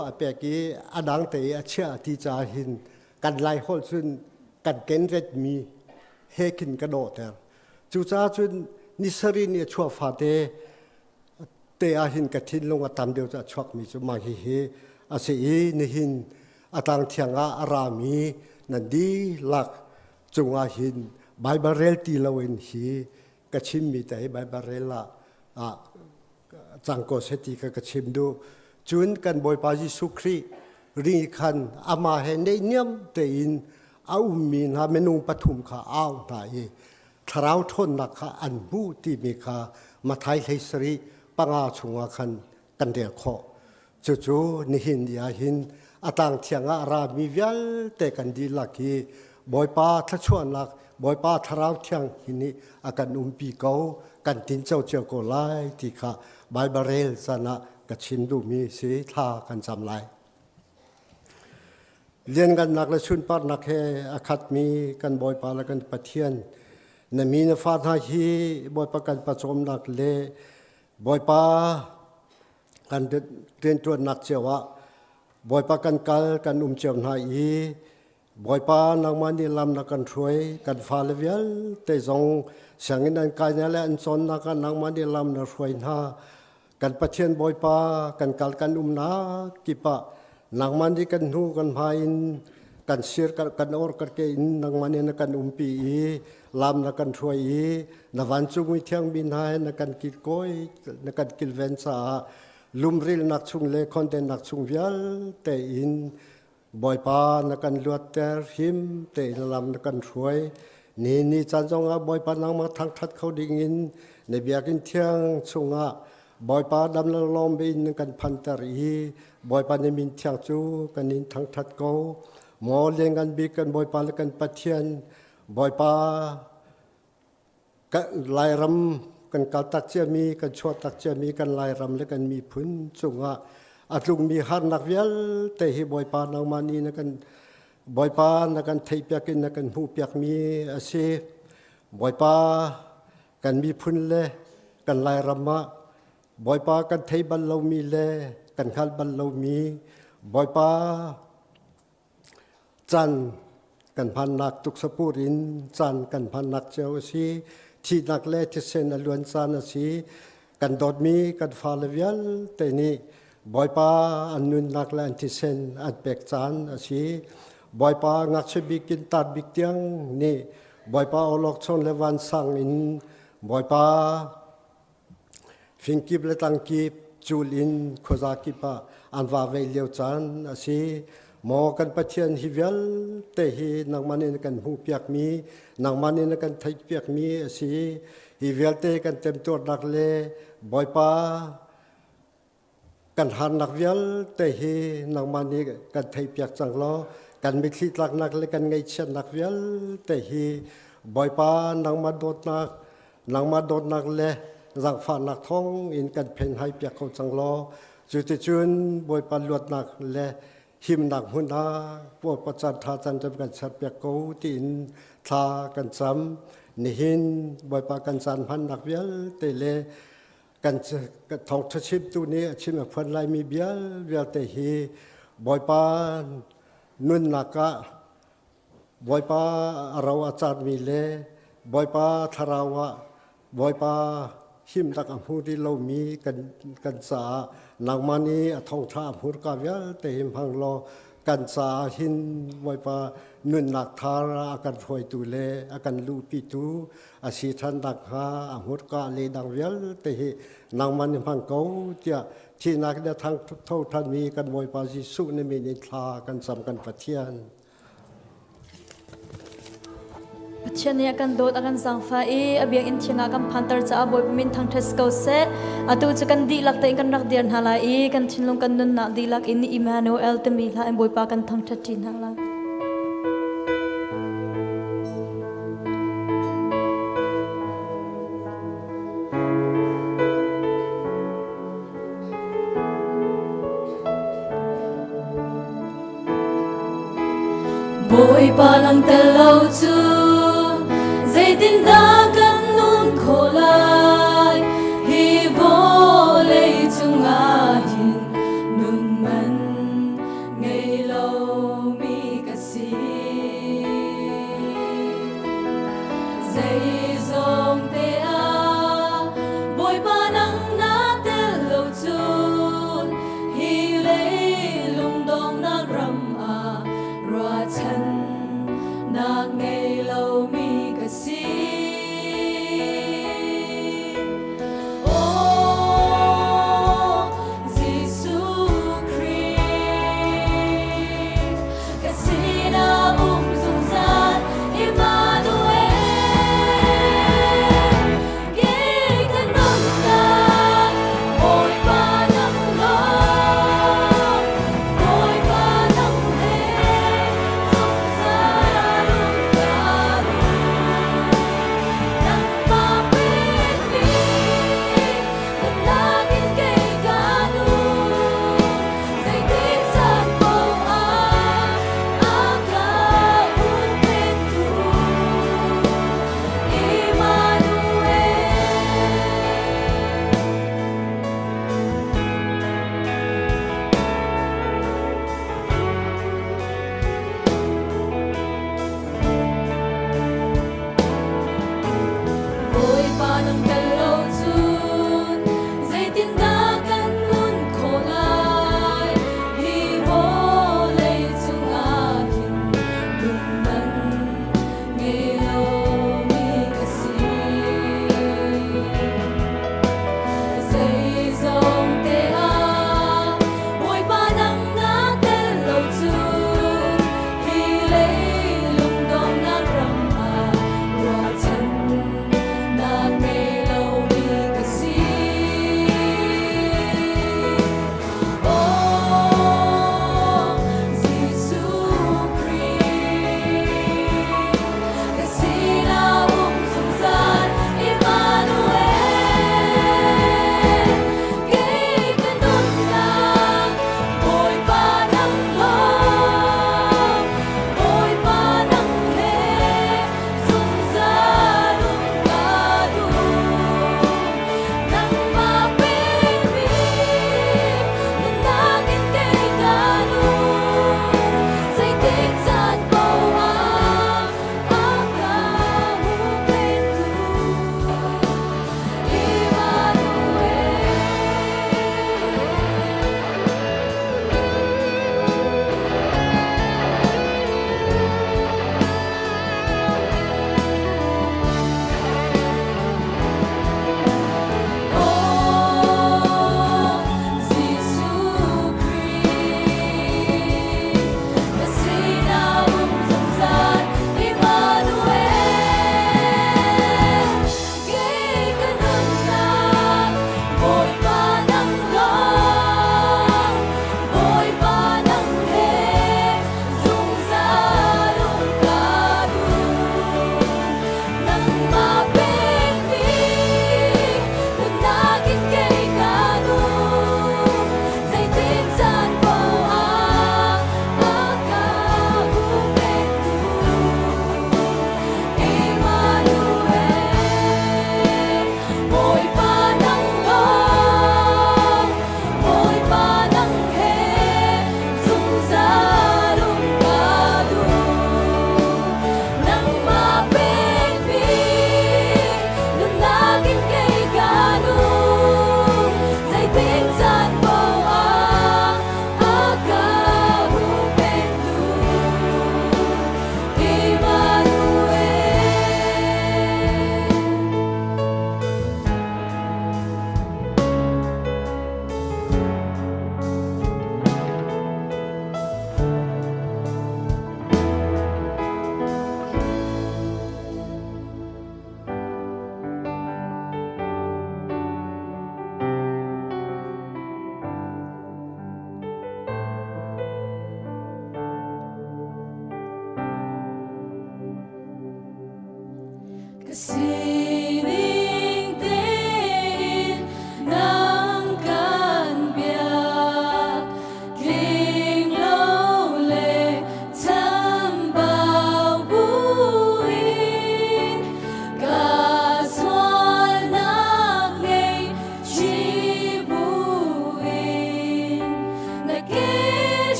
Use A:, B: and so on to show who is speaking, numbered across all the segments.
A: A pek i a dang te i a chiah ti caah hin kan Lai holh cun kan kenretmi he khin ka dawhter. Cucaah cun ni sarih ni a chuah fate te ah hin ka thinlung a tam deuh cu a chuakmi cu mah hihi a si i nihin a tlang thiang ah a rami nan dihlak cungah hin Baibal rel ti loin hi ka chimmi te hi Baibal rel ah ah cang ko seh ti kha ka chim duh. Cun kan Bawipa Jesuh Khrih ring khan amah he neihniam tein a ummi hna minung pathum kha a auh hna i thlarau ṭhawnnak kha an hmuh timi kha Matthai hlei sarih panga chungah khan kan rel khawh. Cucu nihin ni ah hin a tlang thiang ah a rami vialte kan dihlak hi Bawipa thluachuahnak, Bawipa Thlarau Thiang hi nih a kan umpi ko, kan tinco cio ko lai ti kha Baibal rel caan ah ka chim duhmi si thla kan cam lai. Lianngannak le sunparnak he a khatmi kan Bawipa le kan Pathian, na mi na fa hna hi Bawipa kan pawcawmnak le Bawipa kan rianṭuannak cio ah Bawipa kan kal kan um cio hna i Bawipa nangmah nih lam na kan hruai kan fale vialte zong sianginn an kai hna le an cawnnak ah nangmah nih lam na hruai hna kan Pathian Bawipa kan kal kan umnak kip ah nangmah nih kan hnu kan hmai in kan sir kan or kan ke in nangmah nih na kan umpi i lam na kan hruai i na vancungmi thiangmi hna he na kan kilkawi na kan kilven caah lumrilnak chung le khondennak chung vialte in Bawipa na kan luatter him tein lam na kan hruai ni ni caan zongah Bawipa nangmah thangṭhat kho dingin na biakinn thiang chungah Bawipa dam le lawm in na kan phanter i Bawipa na min thiang cu kan in thangṭhat ko maw lianngan bik kan Bawipa le kan Pathian Bawipa Lairam kan kaltak ciami kan chuahtak ciami kan Lairam le kan miphun cungah a tlungmi harnak vialte hi Bawipa nangmah nih na kan Bawipa na kan theihpiak in na kan hmuhpiakmi a si. Bawipa kan miphun le kan Lairam ah Bawipa kan thei bal lomi le kan hngalh bal lomi Bawipa Caan kan hmannak tuksapur in caan kan hmannak cio a si. Thihnak le thisen a luan caan a si. Kan dawtmi kan fale vialte nih Bawipa an nunnak le an thisen an pek caan a si. Bawipa ngakchia bik in tar bik tiang nih Bawipa awlokchong le vansang in Bawipa Fingkip le tlangkip cul in khuaza kip ah an va vei lio caan a si. Maw kan Pathian hi vialte hi nangmah nih na kan hmuhpiakmi, nangmah nih na kan theihpiakmi a si. Hi vialte kan temtuarnak le Bawipa Kan harnak vialte hi nangmah nih kan theihpiak cang law kan mitthli tlaknak le kan ngaihchiatnak vialte hi Bawipa nangmah dawtnak nangmah dawtnak le zaangfahnak thawng in kan phenhai piak ko cang law cuticun Bawipa luatnak le himnak hmun ah Bawipa caan ṭha caan rem kan serpiak ko tiin thla kan cam nihin Bawipa kan caan hmannak vialte le Kan thawngṭha chimtu nih a chim a phuan laimi vial vialte hi Bawipa nunnak ah Bawipa a ro a caatmi le Bawipa thlarau ah Bawipa himnak a hmu rih lomi kan, kan caah nangmah nih a thawngṭha a hmurka vialte hi hmang law kan caah hin Bawipa nunnak thar a kan hruaitu le a kan luhpitu a si ṭhan nakhnga a hmurka le dang vialte hi nangmah nih hmang ko tiah thihnak in a thang tho ṭhanmi kan Bawipa Jesuh na min in thla kan cam kan Pathian.
B: Pathian nih a kan dawt a kan zaangfah i a biakinn thiang ah kan phanter caah Bawipa min thangṭhat ko seh. Atu cu kan dihlak tein kan rak dir hna lai i kan thinlung kan nunnak dihlak in Immanuel timi hla in Bawipa kan thangṭhat ṭi hna lai. Bawipa lang tel lo cu zeitindah kan nun khawh lai hi vawlei cungah hin nun man.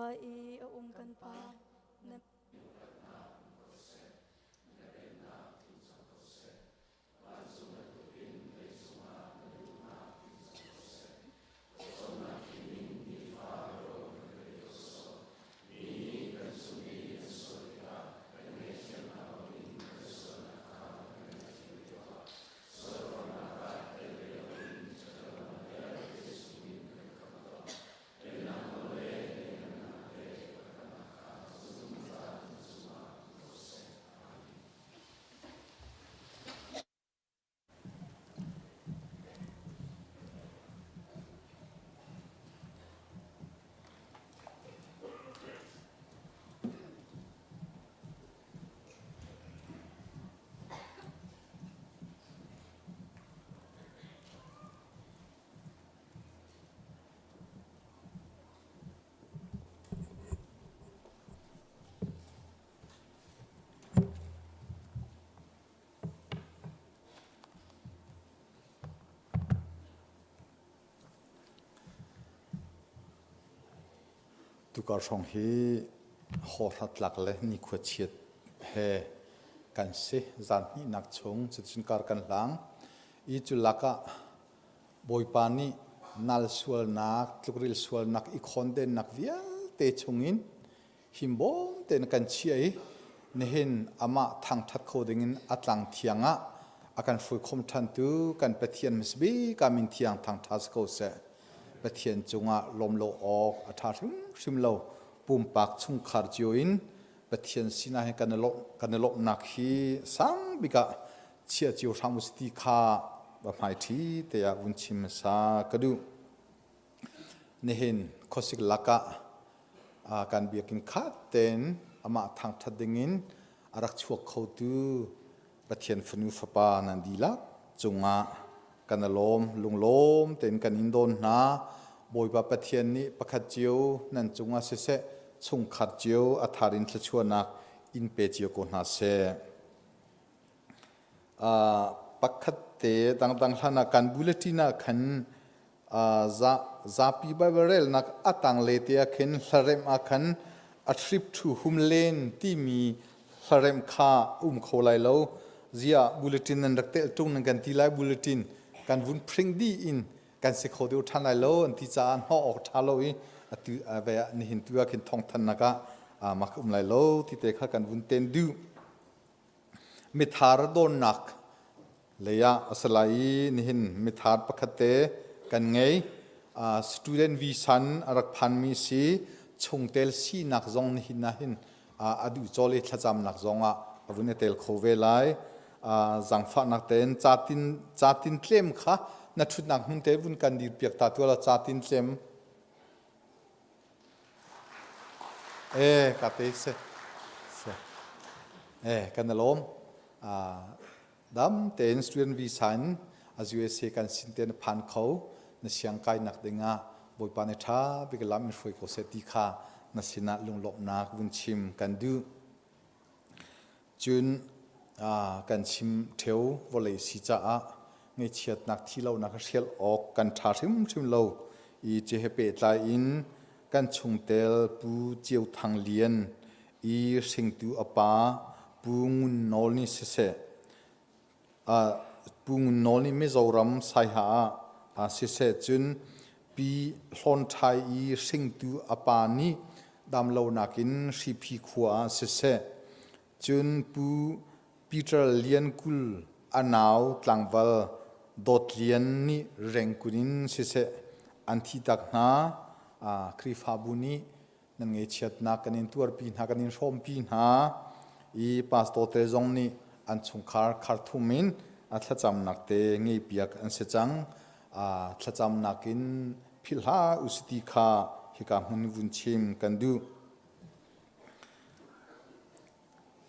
B: Khua i a um kan Pa, na
C: Tukar hrawng hi hawhratlak le nikhua chiat he kan si. Zan hnihnak chung cuticun kar kan hlang. I cu lakah Bawipa nih nal sualnak, tlukril sualnak, i khawndennak vialte chungin himbawm tein kan chiah i nihin amah thangṭhat kho dingin a tlang thiang ah a kan hruaikhom ṭhantu kan Pathian hmasabik ah min thiang thangṭha si ko seh. Pathian cungah lawm lo awk a ṭha hrimhrim lo. Pumpak chungkhar cio in Pathian sinah hin kan i lawmh kan i lawmhnak hi sang bik ah chiah cio hram u si ti kha va hmaiṭhi te ah vun chim hmasa ka duh. Nihin khuasik lakah kan biakinn khat tein amah thangṭhat dingin a rak chuak khotu Pathian fanu fapa nan dihlak cungah kan i lawm lunglawm tein kan in dawn hna. Bawipa Pathian nih pakhat cio nan cungah siseh chungkhat cio a thar in thluachuahnak in pe cio ko hna seh. Pakhat te dangdang hlan ah kan bulletin ah khan zapi Baibal relnak a tanglei te ah khin hlaremh ah khan a trip thu hum len timi hlaremh kha um kho lai lo. Ziah bulletin nan rak telh ṭung nan kan ti lai bulletin kan vun phring dih in kan si kho deuh ṭhan lai lo an ti caah hnawh awk ṭha lo i atu ve ah nihin tu ah khin thawngthannak ah mak um lai lo ti te kha kan vun ten duh. Mithar dawnnak lei ah a si lai i nihin mithar pakhat te kan ngei. Student visa in a rak phanmi si. Chungtel sinak zong nihin ah hin a duh cawl i thlacamnak zong ah a vun i tel kho ve lai. Zaangfahnak tein catin catin tlem kha na ṭhutnak hmun te vun kan dir piak ta tuah law catin tlem Eh, ka te se. Se. Eh, kan i lawm. Dam tein student visa in a USA kan sin te na phan kho na siang kai nak dingah Bawipa nih ṭha bik lam in hruai ko seh ti kha na sinah lunglawmhnak vun chim kan duh. Cun kan chim ṭheo vawlei si caah ngaihchiatnak thihlonak hrial awk kan ṭha hrimhrim lo i cu he pehtlai in kan chungtel Pu Ceu Thang Lian i hringtu a pa Pu Ngun Nawl nih siseh Pu Ngun Nawl nih Mizoram Saiha ah siseh cun Pi Hlawn Ṭhai i hringtu a pa nih damlonak in Hriphi khua ah siseh cun Pu Peter Lian Kul a nau tlangval Dawt Lian nih Rengkun in siseh an thihtak hna. Khrihfabu nih nan ngaihchiatnak kan in tuarpi hna kan in hrawmpi hna i pastor te zong nih an chungkhar kharthum in a thlacamnak te ngeipiak an si cang. Thlacamnak in philh hlah usih ti kha hika hmun vun chim kan duh.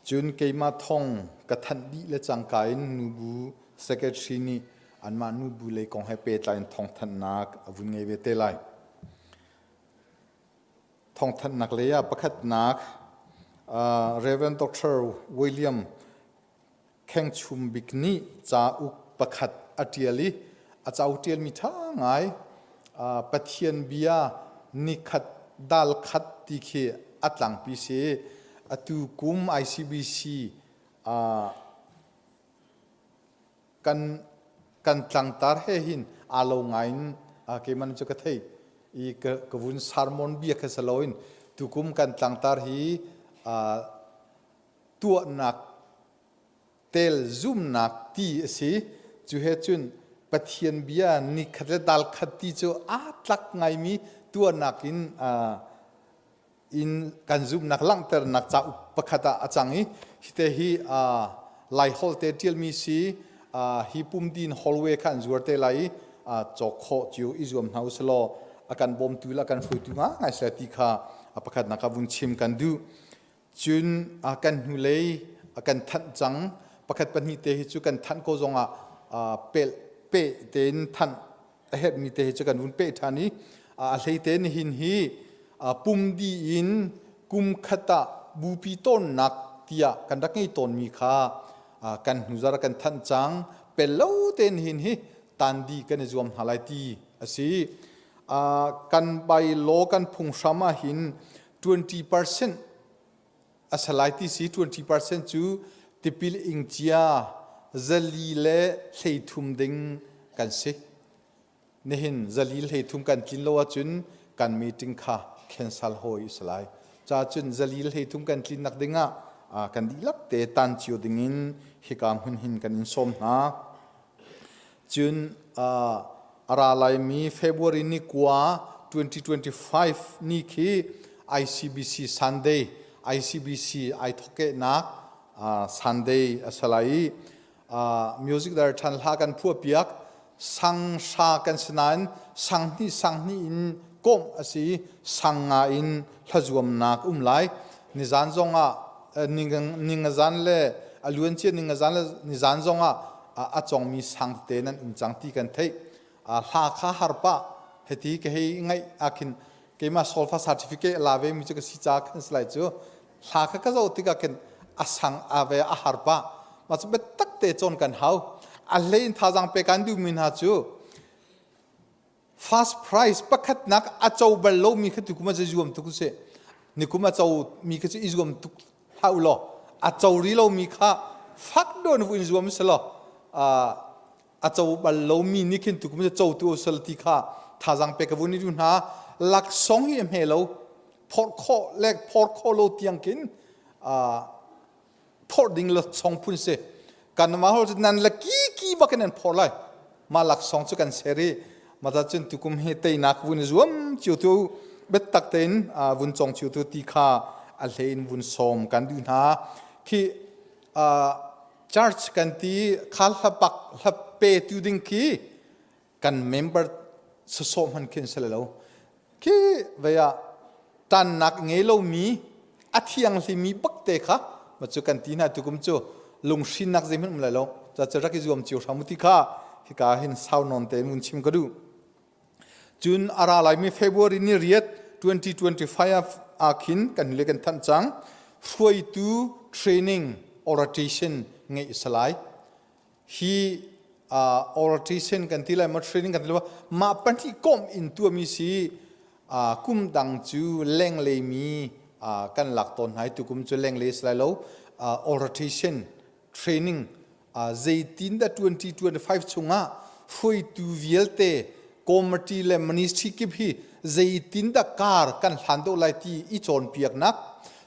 C: Cun keimah thong ka thanh dih le cangka in nubu secretary nih anmah nubu lei kong he pehtlai in thawngthanhnak a vun ngei ve te lai. Thawngthanhnak lei ah pakhatnak Rev. Dr. William Khengchum Bik nih cauk pakhat a ṭial i a cauk ṭialmi ṭha ngai Pathian bia nikhat dal khat ti khi a tlangpi si. Atu kum ICBC uh, kan kan tlangtar he hin aa lo ngai in keiman cu ka thei i ka, ka vun sermon bia kha saloin tukum kan tlangtar hi tuahnak tel zumnak ti a si cu he cun Pathian bia ni khat le dal khat ti cu aa tlak ngaimi tuahnak in in kan zumhnak langhternak cauk pakhat ah a cang i hite hi Laiholh te ṭialmi si hi pumdin hallway kha an zuar te lai i cawk khawh cio i zuam hna usilaw a kan bawmtu le a kan hruaitu ngai seh ti kha a pakhatnak ah vun chim kan duh. Cun kan hnulei a kan thanh cang pakhat pahnih te hi cu kan thanh ko zongah pelh peh tein thanh a herhmi te hi cu kan vun peh ṭhan i a hlei te nihin hi pum dih in kum khat ah bupi tawnnak tiah kan rak ngei tawnmi kha kan hnuzar kan thanh cang pel lo tein hin hi tandi kan i zuam hna lai ti a si kan bylaw kan phunghram ah hin 20% a salai ti si 20% cu tipil ing cia zali le 30 ding kan si nihin zali 30 kan tlin lo ahcun kan meeting kha cancel hawi a si lai ca cun zali 30 kan tlin nak ding ah kan dihlak te tan cio ding in hika hmun hin kan in sawm hna Cun a ra laimi February ni kua 2025 ni khi ICBC Sunday ICBC ai thokehnak Sunday a si lai i music director hla kan phuah piak sang hra kan si nain sang hnih sang hnih in komh a si i sang nga in hlazuamnak um lai nizan zongah ningazan le a luancia ningazan le nizan zongah a congmi sang tete nan um cang ti kan theih hla kha har pah heti ka hei ngaih ahkhin keimah solfa certificate la ve mi cu ka si ca khan si lai cu hla kha ka zoh tikah khin a sang a ve a har pah mah cu biatak te cawn kan hau a hlei in thazaang pe kan duhmi hna cu First prize pakhatnak a co bal lomi kha tukum ah zuam tuk usih. Nikum a co mi kha cu i zuam tuk hlah u law a co ri lomi kha fak dawh in zuam si law a co bal lomi nih khin tukum cu co tu usal ti kha thazaang pe ka vun i duh hna laksawng hi a hme lo phorh khawh le phor khawh lo tiang khin phorh ding laksawng phun si kan mah hol nan la ki ki bak in an phor lai ma laksawng cu kan ser i mata cun tukum hi teinak vun zuam cio tu biatak tein vun cong cio tu ti kha a hlei in vun sawm kan duh hna khi church kan ti kha hlapak hlape tu ding khi kan member sasawh hman khin si lo khi vei ah tannak ngei lomi a thianghlimi bak te kha ma cu kan ti hna tukum cu lunghrinnak zeihmanh um lai lo ca cu rak i zuam cio hram ti kha hika hin sau non te mun chim ka duh cun a ra laimi February ni riat 2025 ah khin kan le kan thanh cang hruaitu training orientation ngeih salai hi uh, orientation kan ti lai ma training kan ti lai mah pahnih komh in tuahmi si uh, kum dang cu lenglei mi uh, kan lak tawn hna tu kum cu lenglei si lai lo uh, orientation training uh, zeitin dah 2025 chungah hruaitu vialte committee le ministry kip hi zeitin dah kar kan hlan deuh lai ti i cawnpiaknak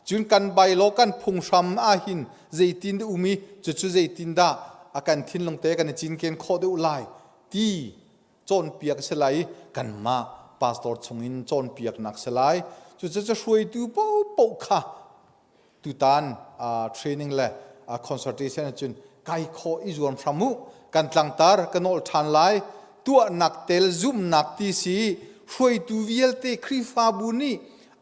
C: cun kan bylaw kan phunghram ahhin zeitin dah um i cucu zeitin dah a kan thinlung te kan i cinken khawh deuh lai ti cawnpiak a si lai i kanmah pastor chungin cawnpiaknak si lai cucu hruaitu paohpaoh kha tutan training le consultation cun kai khawh i zuam hram u kan tlangtar ka nawl ṭhan lai tuahnak tel zumhnak ti si hruaitu vialte Khrihfabu nih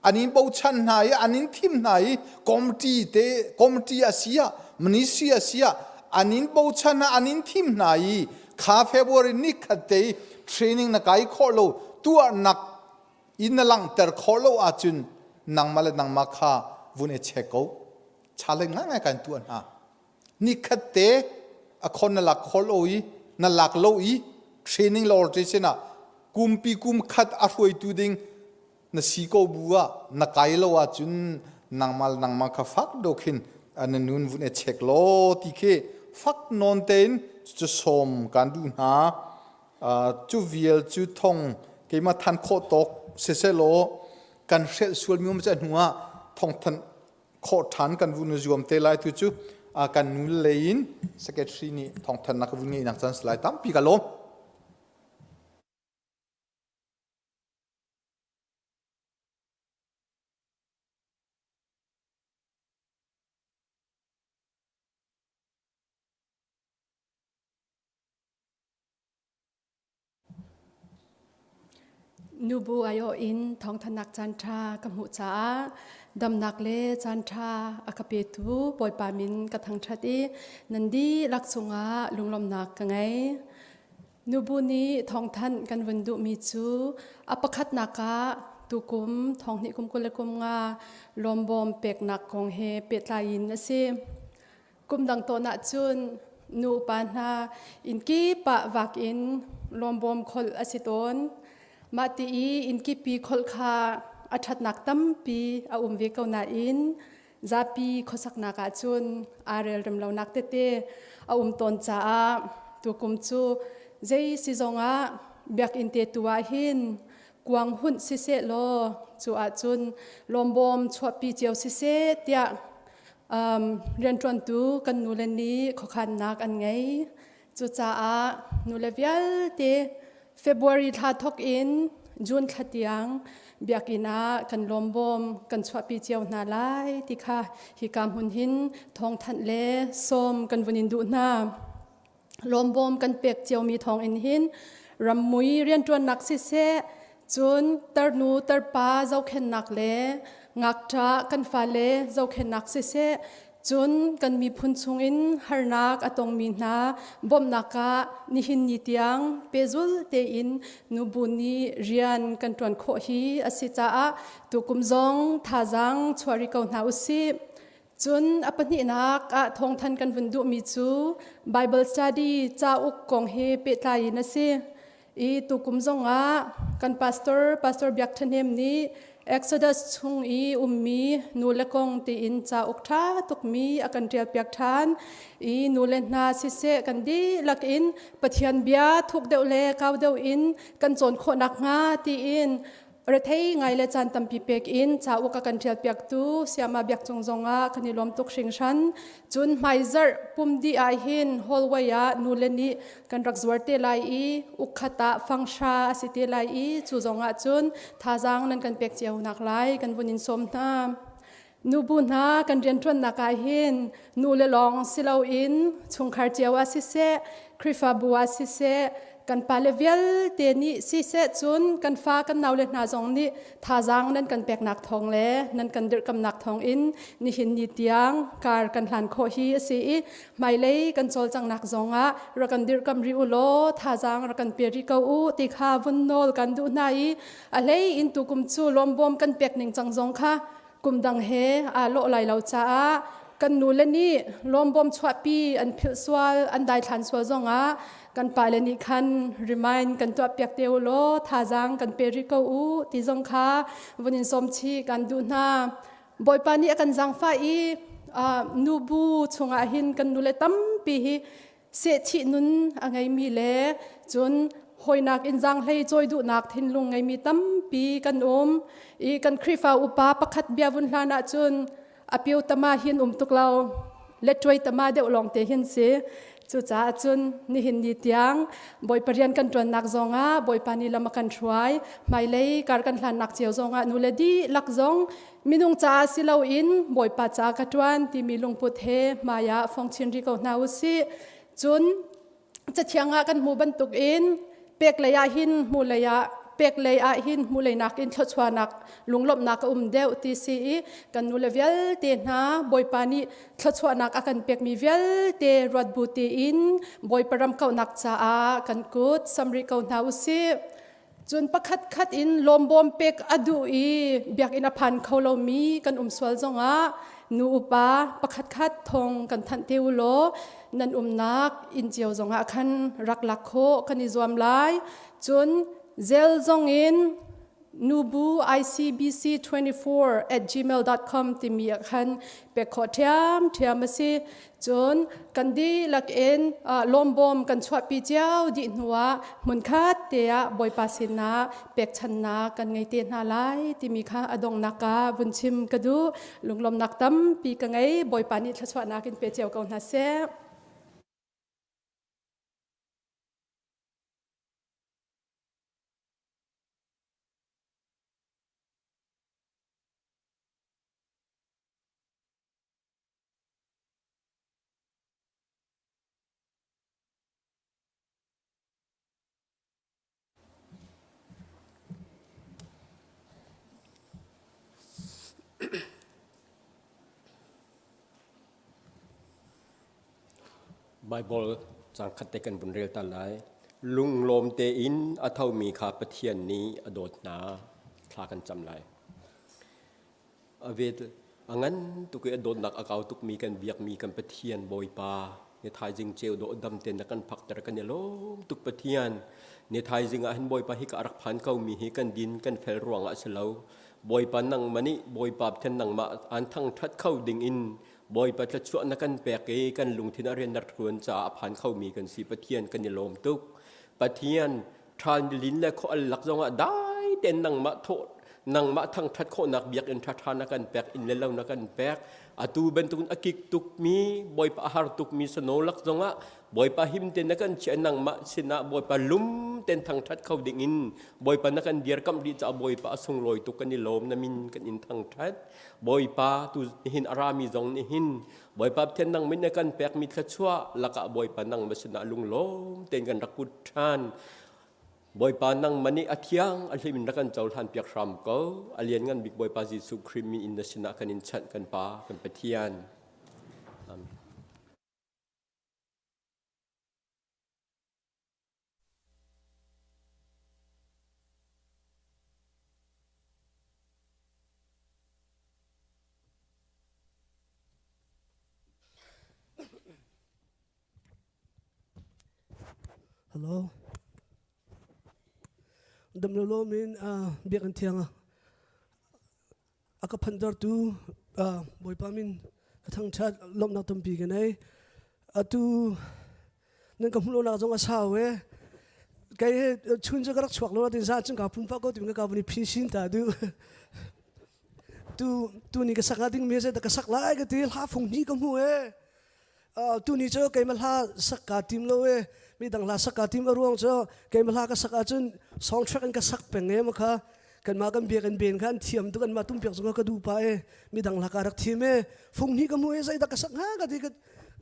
C: an in bochan hna i an in thim hna i committee te committee a si ah ministry a si ah an in bochan hna an in thim hna i kha February ni khat te training na kai khawh lo tuahnak in na langhter khawh lo ahcun nangmah le nangmah kha vun i check ko challenge ngai kan tuah hna nikhat te a khon na lak khol o i na lak lo i training lo te sinah kumpi kum khat a hruaitu ding. Na si ko bu ah na kai lo ahcun nangmah le nangmah kha fak do khin na nun vun e check law ti khi fak nawn tein cu sawm kan duh hna. Cu vial cu thong keimah than khawh tawk siselaw kan hrelh sual mi um ca hnu ah thong than khawh ṭhan kan vun zuam te lai tu cu kan nu lei in secretary nih thawngthannak ka vun ngeih nak caan lai tampi ka lawm.
D: Nubu aiawh in thawngthanhnak caanṭha ka hmuh caah damnak le caanṭha a ka petu Bawipa min ka thangṭhat i nan dihlak cungah lunglawmhnak ka ngei. Nubu nih thawngthanh kan vun duhmi cu a pakhatnak ah tukum thonghnih kum 25 lawmbawm peknak kong he pehtlai in a si. Kum dang tawn ahcun nu upa hna inn kip ah vak in lawmbawm kholh a si tawn. Mah ti i inn kippi kholh kha a ṭhatnak tampi a um ve ko nain zapi khuasaknak ahcun aa relrem lonak tete a um tawn caah tukum cu zei si zongah biakinn te tu ah hin kuang hunh siseh law cu ahcun lawmbawm chuahpi cio siseh tiah Rianṭuantu kan nule nih khuakhannak an ngei. Cucaah nule vialte February thla thawk in June thla tiang biakinn ah kan lawmbawm kan chuahpi cio hna lai ti kha hika hmun hin thawngthanh le sawm kan vun in duh hna. Lawmbawm kan pek ciomi thawng in hin rammui rianṭuannak siseh cun tarnu tarpa zohkhenhnak le ngakṭah kan fale zohkhenhnak siseh cun kan miphun chungin harnak a tongmi hna bawmhnak ah nihin ni tiang pehzul tein nubu nih rian kan ṭuan khawh hi a si caah tukum zong thazaang chuah rih ko hna usih. Cun a pahnihnak ah thawngthan kan vun duhmi cu Bible study cauk kong he pehtlai in a si. I tukum zongah kan pastor, Pastor Biak Ṭhahnem nih Exodus chung i ummi nule kong tiin cauk ṭha tukmi a kan ṭialpiak ṭhan. I nule hna siseh kan dihlak in Pathian bia thuk deuh le kau deuh in kan cawn khawh nakhnga tiin Rethei ngai le caan tampi pek in cauk a kan ṭialpiaktu Siama Biak Cung zongah kan i lawm tuk hringhran. Cun hmaizarh pum dih ah hin hallway ah nule nih kan rak zuar te lai i ukkhat ah fanghra a si te lai i cu zongah cun thazaang nan kan pek cio nak lai kan vun in sawm hna. Nubu hna kan rianṭuannak ah hin nule lawng si loin chungkhar cio ah siseh, Khrihfabu ah siseh, kan pale vialte nih siseh cun kan fa kan naule hna zong nih thazaang nan kan peknak thawng le nan kan dirhkamnak thawng in nihin ni tiang kar kan hlan khawh hi a si i hmailei kan cawlcanghnak zong ah rak kan dirhkamh rih u law thazaang rak kan pe rih ko u ti kha vun nawl kan duh hna i a hlei in tukum cu lawmbawm kan pek ning cang zong kha kum dang he aa lawh lai lo caah kan nule nih lawmbawm chuahpi an philh sual an daithlan sual zongah kan pale nih khan remind kan tuah piak te u law thazaang kan pe rih ko u ti zong kha vun in sawm chih kan duh hna. Bawipa nih a kan zaangfah i nubu chungah hin kan nule tampi hi sehchih nun a ngeimi le cun hawinak in zaanghlei cawi duhnak thinlung ngeimi tampi kan um i kan Khrihfa upa pakhat bia vun hlan ahcun a pio tama hin um tuk lo lettuai tama deuh lawng te hin si. Cucaah cun nihin ni tiang Bawipa rian kan ṭuannak zongah Bawipa nih lam a kan hruai. Hmailei kar kan hlannak cio zongah nule dihlak zong minung caah si loin Bawipa caah ka ṭuan timi lungput he hmai ah fong chin rih ko hna u sih. Cun Cathiang ah kan hmuh bantukin pek lei ah hin hmuh lei ah pek lei ah hin hmuh lei nakin thluachuahnak lunglawmhnak a um deuh ti si i kan nule vialte hna Bawipa nih thluachuahnak a kan pekmi vialte ruat bu tein Bawipa ram kauhnak caah kan kut sam rih ko hna u sih. Cun pakhat khat in lawmbawm pek a duh i biakinn a phan kho lomi kan um sual zongah nu upa pakhat khat thong kan thanh te u law nan umnak inn cio zongah khan rak lak khawh kan i zuam lai. Cun zel zong in Nubu icbc24 at gmail.com timi ah khan pek khawh ṭhiamṭhiam a si. Cun kan dihlak in lawmbawm kan chuahpi cio dih hnuah hmunkhat te ah Bawipa sinah pekchannak kan ngei te hna lai timi kha a donghnak ah vun chim ka duh. Lunglawmnak tampi ka ngei. Bawipa nih thluachuahnak in pe cio ko hna seh.
E: Baibal cang khat te kan vun rel ta lai. Lunglawm tein a thomi kha Pathian nih a dawt hna. Thla kan cam lai. A vet a ngan tuk i a dawtnak a kau tukmi kan biakmi kan Pathian Bawipa ni thaizing ceu dawh dam ten na kan phakter kan i lawm tuk Pathian. Ni thaizing ah hin Bawipa hi ka rak phan ko mi hi kan din kan fel ruangah a si lo. Bawipa nangmah nih Bawipa Pathian nangmah an thangṭhat kho ding in Bawipa thluachuah na kan pek i kan lungthin a rian na ṭuan caah a phan khomi kan si Pathian kan i lawm tuk. Pathian ṭhal nilin le khual lak zongah dai tein nangmah thawh nangmah thangṭhat khawhnak biakinn ṭhaṭha na kan pek inn le lo na kan pek atu bantukin a kik tukmi Bawipa a har tukmi sano lak zongah Bawipa him tein na kan chiah nangmah sinah Bawipa lum tein thangṭhat kho dingin Bawipa na kan dirkamh dih caah Bawipa a sunglawi tuk kan i lawm na min kan in thangṭhat Bawipa tu nihin a rami zong nih hin Bawipa Pathian nang min na kan pekmi thluachuah lakah Bawipa nang ma sinah lunglawm tein kan rak put ṭhan. Bawipa nang mani a thiang a hlim in rak kan cohlan piak hram ko. A lianngan bik Bawipa Jesuh Khrih min in na sinah kan in chanh kan Pa kan Pathian. Amen.
F: Hello. Dam lo lo min biakinn thiang a ka phantertu Bawipa min ka thangṭhat lawmhnak tampi ka nei. Atu nan ka hmuh lonak zong a sau e. Kei chun cu ka rak chuak lo tin sa cun ka pumpak ko timi ka vun i phi ta du. Tu tu ni ka sak ding mi se ka sak lai ka ti hla fung ni ka hmu e. Tu ni cu keimah hla sak kaa tim lo e. Mi dang hla sak kaa tim a ruang cu keimah hla ka sak ahcun song track in ka sak peng e ma kha kanmah kan biak in ben kha an thiam tuk anmah tumpiak zong ka duh pa e mi dang hla ka rak thim e fung hnih ka mu e zeidah ka sak hnga ka ti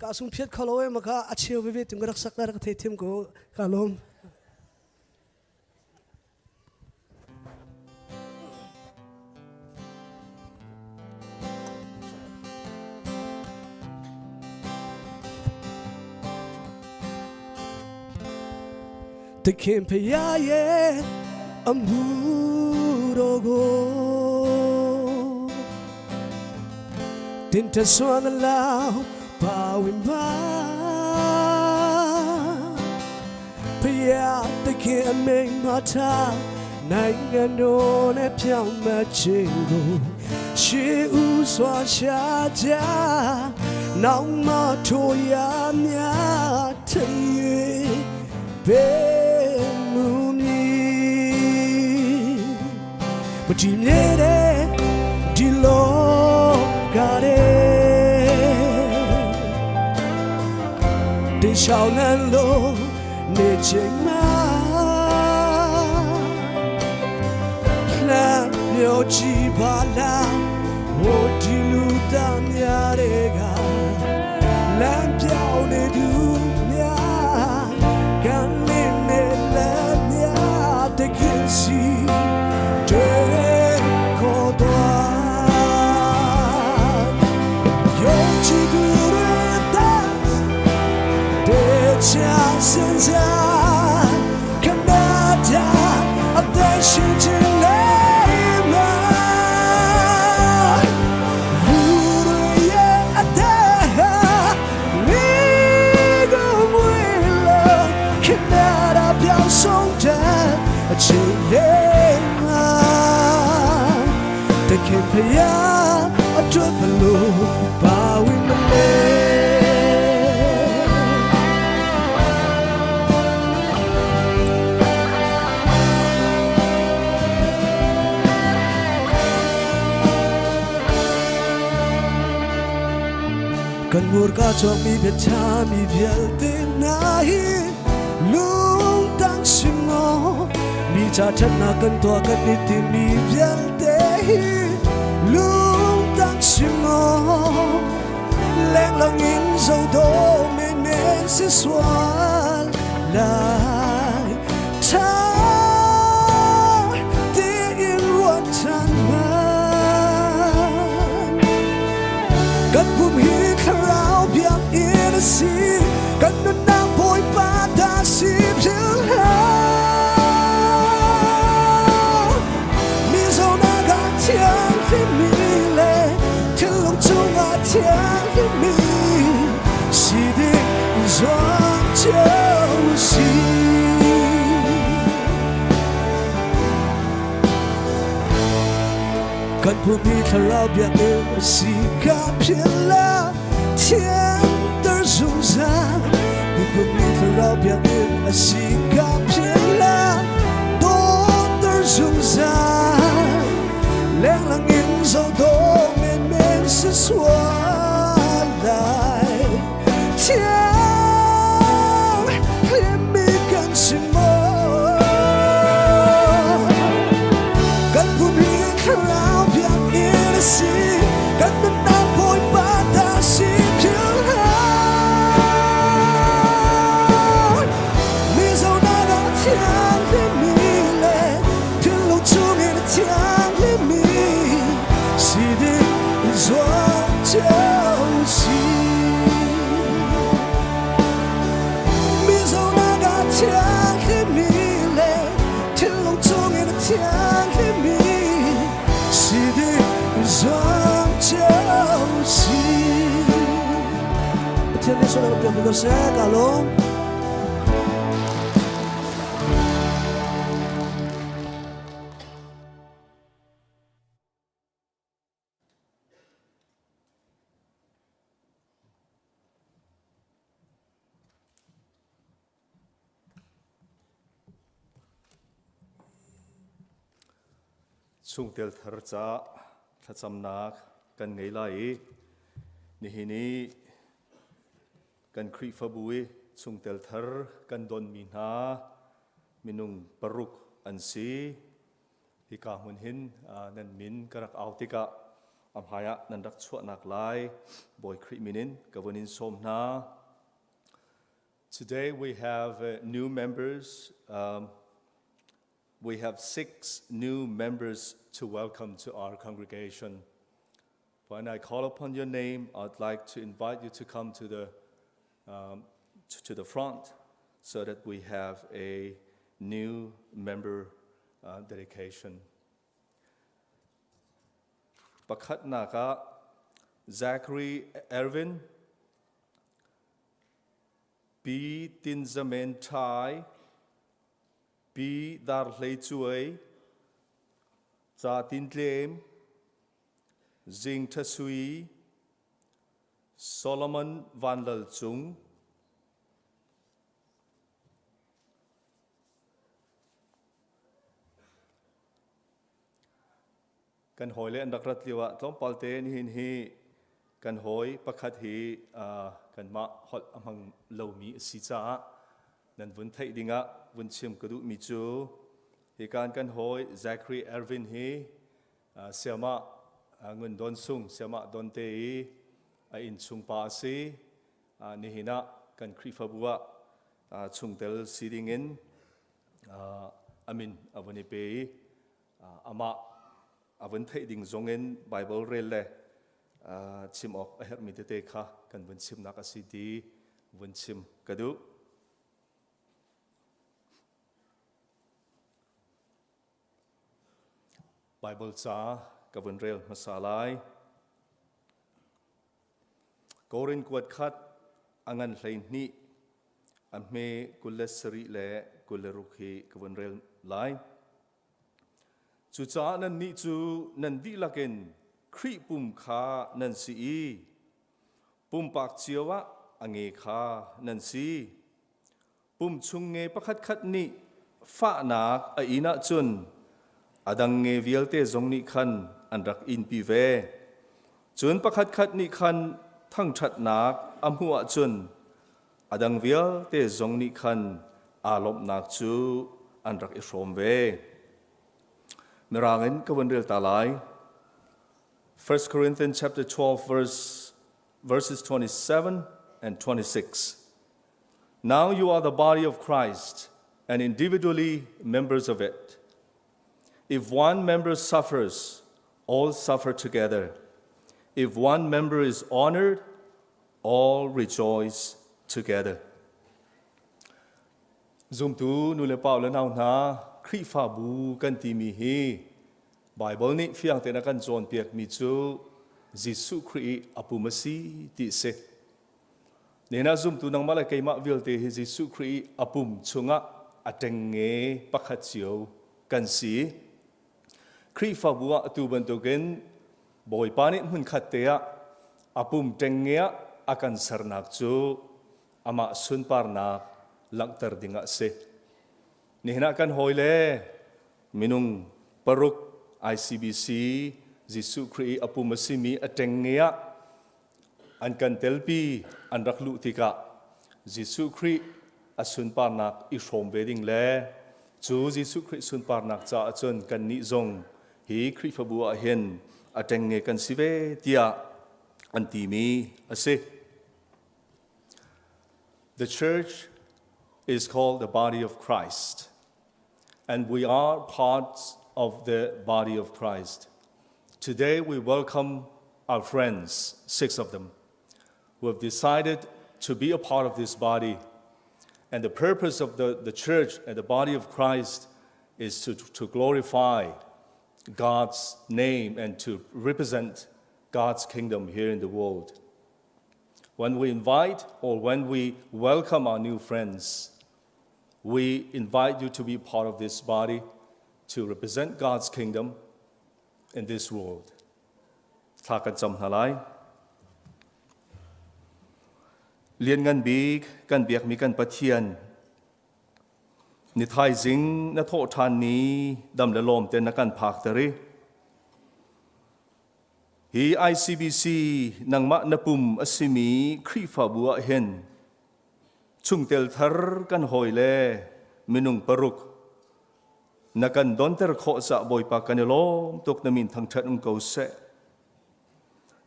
F: ka sung phiat kho lo e ma kha a cheu veve tim ka rak sak ka rak thei thiam ko ka lawm. သခင်ဖရာရဲ့အမှုတော်ကိုတင်တဆွမ်းလောပါဝင်ပါဖရာသခင်အမိန်မထားနိုင်ငံတော်နဲ့ဖြောင်းမခြင်းကိုရှေးဦးစွာရှာကြနောင်မထိုးရမြထ၍ပေမူမည်ပတိမြဲတဲ့ဒီလောကတဲ့တင်ရှောင်းလန်းလို့နေချိန်မှာလှမ်းမြောကြည့်ပါလားဟိုဒီလူသားများတွေကလမ်းပြောင်းနေသူများကန်လင်းနေလက်များတကယ်စီတဲ့ခေါ်တော်ယုံကြည်သူတွေတဲ့တဲ့ချာစင်စားခဏတာအသက်ရှင်ခြင်းလေးမှာလူတွေရဲ့အသက်ဟာမိကိုမွေလာခဏတာပြောင်းဆုံးတဲ့အချိန်လေးမှာ Kan ka chuakmi biaṭha mi vialte hna hi lungtang sim maw mi ca ṭhatnak kan tuah kan i timi vialte hi lungtang sim maw lenglang in zodo menmen si sual lai ṭha tein ruat ṭhan hmanh. Kan pum hi thlarau biakinn a si kan nunnak Bawipa ta si philh hlah. Mizonak ah thianghlimmi le thinlung chungah thianghlimmi si ding zuam cio si. Kan pummi thlarau biakinn a si ka philh la thianter zungzal. Kan pummi thlarau biakinn a si ka philh la dawter zungzal. Lenglang in zoh menmen si sual lai. Thiang hlimmi kan si maw? Kan pum hi thlarau biakinn a si, kan nunnak Bawipa ta si philh hlah. Mizonak ah thiang hlimmi le thinlung chungin thiang hlimmi si ding i zuam cio si. Mizonak ah thiang hlimmi le thinlung chungin thiang hlimmi si ding i zuam cio si. Pathian nih sual piak ko seh ka lawm.
G: Chungtel thar ca thlacamnak kan ngei lai i nihin i kan Khrihfabu i chungtel thar kan donmi hna minung paruk an si. Hika hmun hin nan min ka rak au tikah a hmaiah nan rak chuahnak lai Bawi Khrih min in ka vun in sawm hna. Today we have new members. We have six new members to welcome to our congregation. When I call upon your name, I'd like to invite you to come to the, to the front so that we have a new member dedication. Pakhatnak ah Zachary Ervin, Pi Tinzamen Thai, Pi Dar Hlei Cuai, Ca Tin Tlem, Zing Tha Sui, Solomon Van Lal Cung, Kan hawile an rak rat lio ah tlawmpal te nihin hi kan hawi pakhat hi kanmah holh a hmang lomi a si caah nan vun theih dingah vun chim ka duhmi cu hikan kan hawi Zachary Ervin hi siamah Ngun Don Sung siamah Don te i a innchung pa a si. Nihin ah kan Khrihfabu ah chungtel si dingin a min a vun i pe i amah a vun theih ding zongin Bible rel le chim awk a herhmi tete kha kan vun chimnak a si ti vun chim ka duh. Bible ca ka vun rel hmasa lai. Korin kuat khat a ngan 12 a hme 27 le 26 hi ka vun rel lai. Cucaah nannih cu nan dihlak in Khrih pum kha nan si i pumpak cio ah a nge kha nan si. Pum chung nge pakhatkhat nih fahnak a in ahcun a dang nge vialte zong nih khan an rak inpi ve. Cun pakhatkhat nih khan thangṭhatnak a hmuh ahcun a dang vialte zong nih khan aa lawmhnak cu an rak i hrawm ve. Mirang in ka vun rel ta lai. 1 Corinthians chapter 12 verse verses 27 and 26. Now you are the body of Christ and individually members of it. If one member suffers, all suffer together. If one member is honored, all rejoice together. Zumtu nu le pa le nau hna Khrihfabu kan timi hi Bible nih fiang tein a kan cawnpiakmi cu Jesuh Khrih i a pum a si ti a si. Nena zumtu nangmah le keimah vialte hi Jesuh Khrih i a pum chungah a ṭengnge pakhat cio kan si. Khrihfabu ah atu bantukin Bawipa nih hmunkhat te ah a pum ṭengnge ah a kan sernak cu amah sunparnak langhter ding ah a si. Nihin ah kan hawile minung paruk ICBC Jesuh Khrih i a pum a simi a ṭengnge ah an kan telpi an rak luh tikah Jesuh Khrih a sunparnak i hrawm ve ding le cu Jesuh Khrih sunparnak caah cun kannih zong hi Khrihfabu ah hin a ṭengnge kan si ve tiah an timi a si. The church is called the body of Christ, and we are parts of the body of Christ. Today we welcome our friends, six of them, who have decided to be a part of this body. And the purpose of the, the church and the body of Christ is to, to glorify God's name and to represent God's kingdom here in the world. When we invite or when we welcome our new friends, we invite you to be part of this body to represent God's kingdom in this world. Thla kan cam hna lai. Lianngan bik kan biakmi kan Pathian ni thaizing na thawh ṭhan ni dam le lawm te na kan phak ter i Hi ICBC nangmah na pum a simi Khrihfabu ah hin chungtel thar kan hawi le minung paruk na kan donter khawh cah Bawipa kan i lawm tuk na min thangṭhat um ko seh.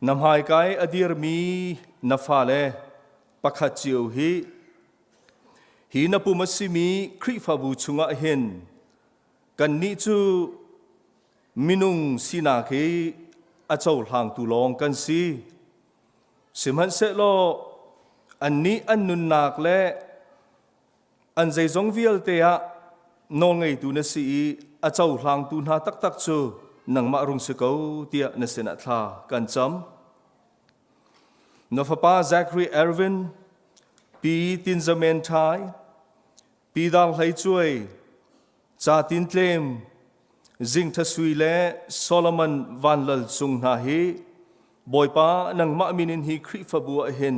G: Na hmaikai a dirmi na fale pakhat cio hi hi na pum a simi Khrihfabu chungah hin kannih cu Minung sinak hi a cohlangtu lawng kan si. Sihmanhsehlaw annih an nunnak le an zeizong vialte ah nawlngeitu na si i a cohlangtu hna taktak cu nangmah rung si ko tiah na sinah thla kan cam. Na fapa Zachary Ervin, Pi Tin Zamen Thai, Pi Dar Hlei Cuai, Ca Tin Tlem, Zing Tha Sui le Solomon Van Lal Cung hna hi Bawipa nangmah min in hi Khrihfabu ah hin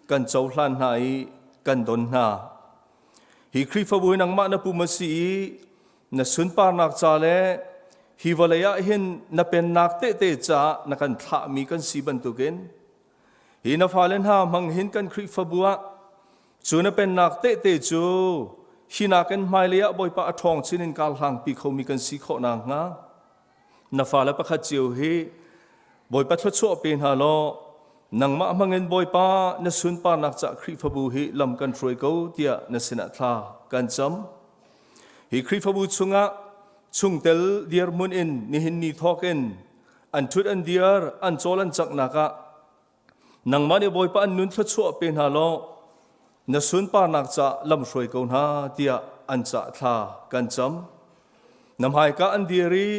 G: kan cohlan hna i kan don hna. Hi Khrihfabu hi nangmah na pum a si i na sunparnak ca le hi vawlei ah hin na pennak tehte caah na kan thlahmi kan si bantukin hi na fale hna hmang hin kan Khrihfabu ah Cu na pennak tehte cu hi nakin hmailei ah Bawipa a ṭhawng chin in kar hlangpi khomi kan si khawh nakhnga na fale pakhat cio hi Bawipa thluachuah pe hna law nangmah hmangin Bawipa na sunparnak cah Khrihfabu hi lam kan hruai ko tiah na sinah thla kan cam. Hi Khrihfabu chungah chungtel dirhmun in nihin ni thawk in an ṭhut an diar an cawl an caknak ah Nangmah nih Bawipa an nun thluachuah pe hna law na sunparnak ca lamhruai ko hna tiah an cah thla kan cam. Na hmaika an dir i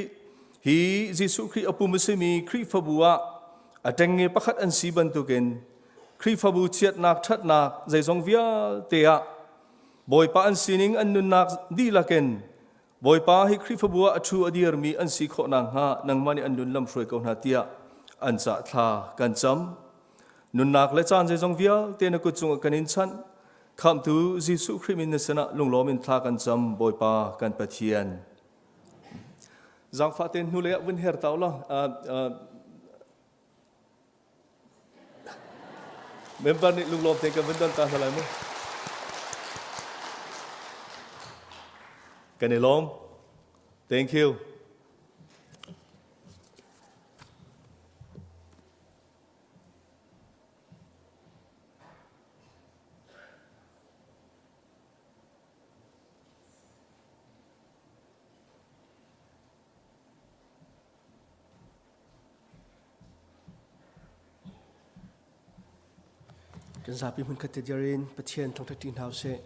G: hi Jesuh Khrih a pum a simi Khrihfabu ah a ṭengnge pakhat an si bantukin Khrihfabu chiatnak ṭhatnak zeizong vialte ah Bawipa an sining an nunnak dihlak in Bawipa hi Khrihfabu ah a ṭhu a dirmi an si khawh nakhnga nangmah nih an nun lamhruai ko hna tiah an cah thla kan cam. Nunnak le caan zeizong vialte na kut cungah kan in chanh. Khamhtu Jesuh Khrih min na sinah lunglawm in thla kan cam Bawipa kan Pathian. Zaangfah tein hnulei ah vun her ta u law. Member nih lunglawm tein kan vun don ta hna lai mu. Kan i lawm. Thank you.
H: Kan zapi hmunkhat te dir in Pathian thangṭhat ṭi hna usih.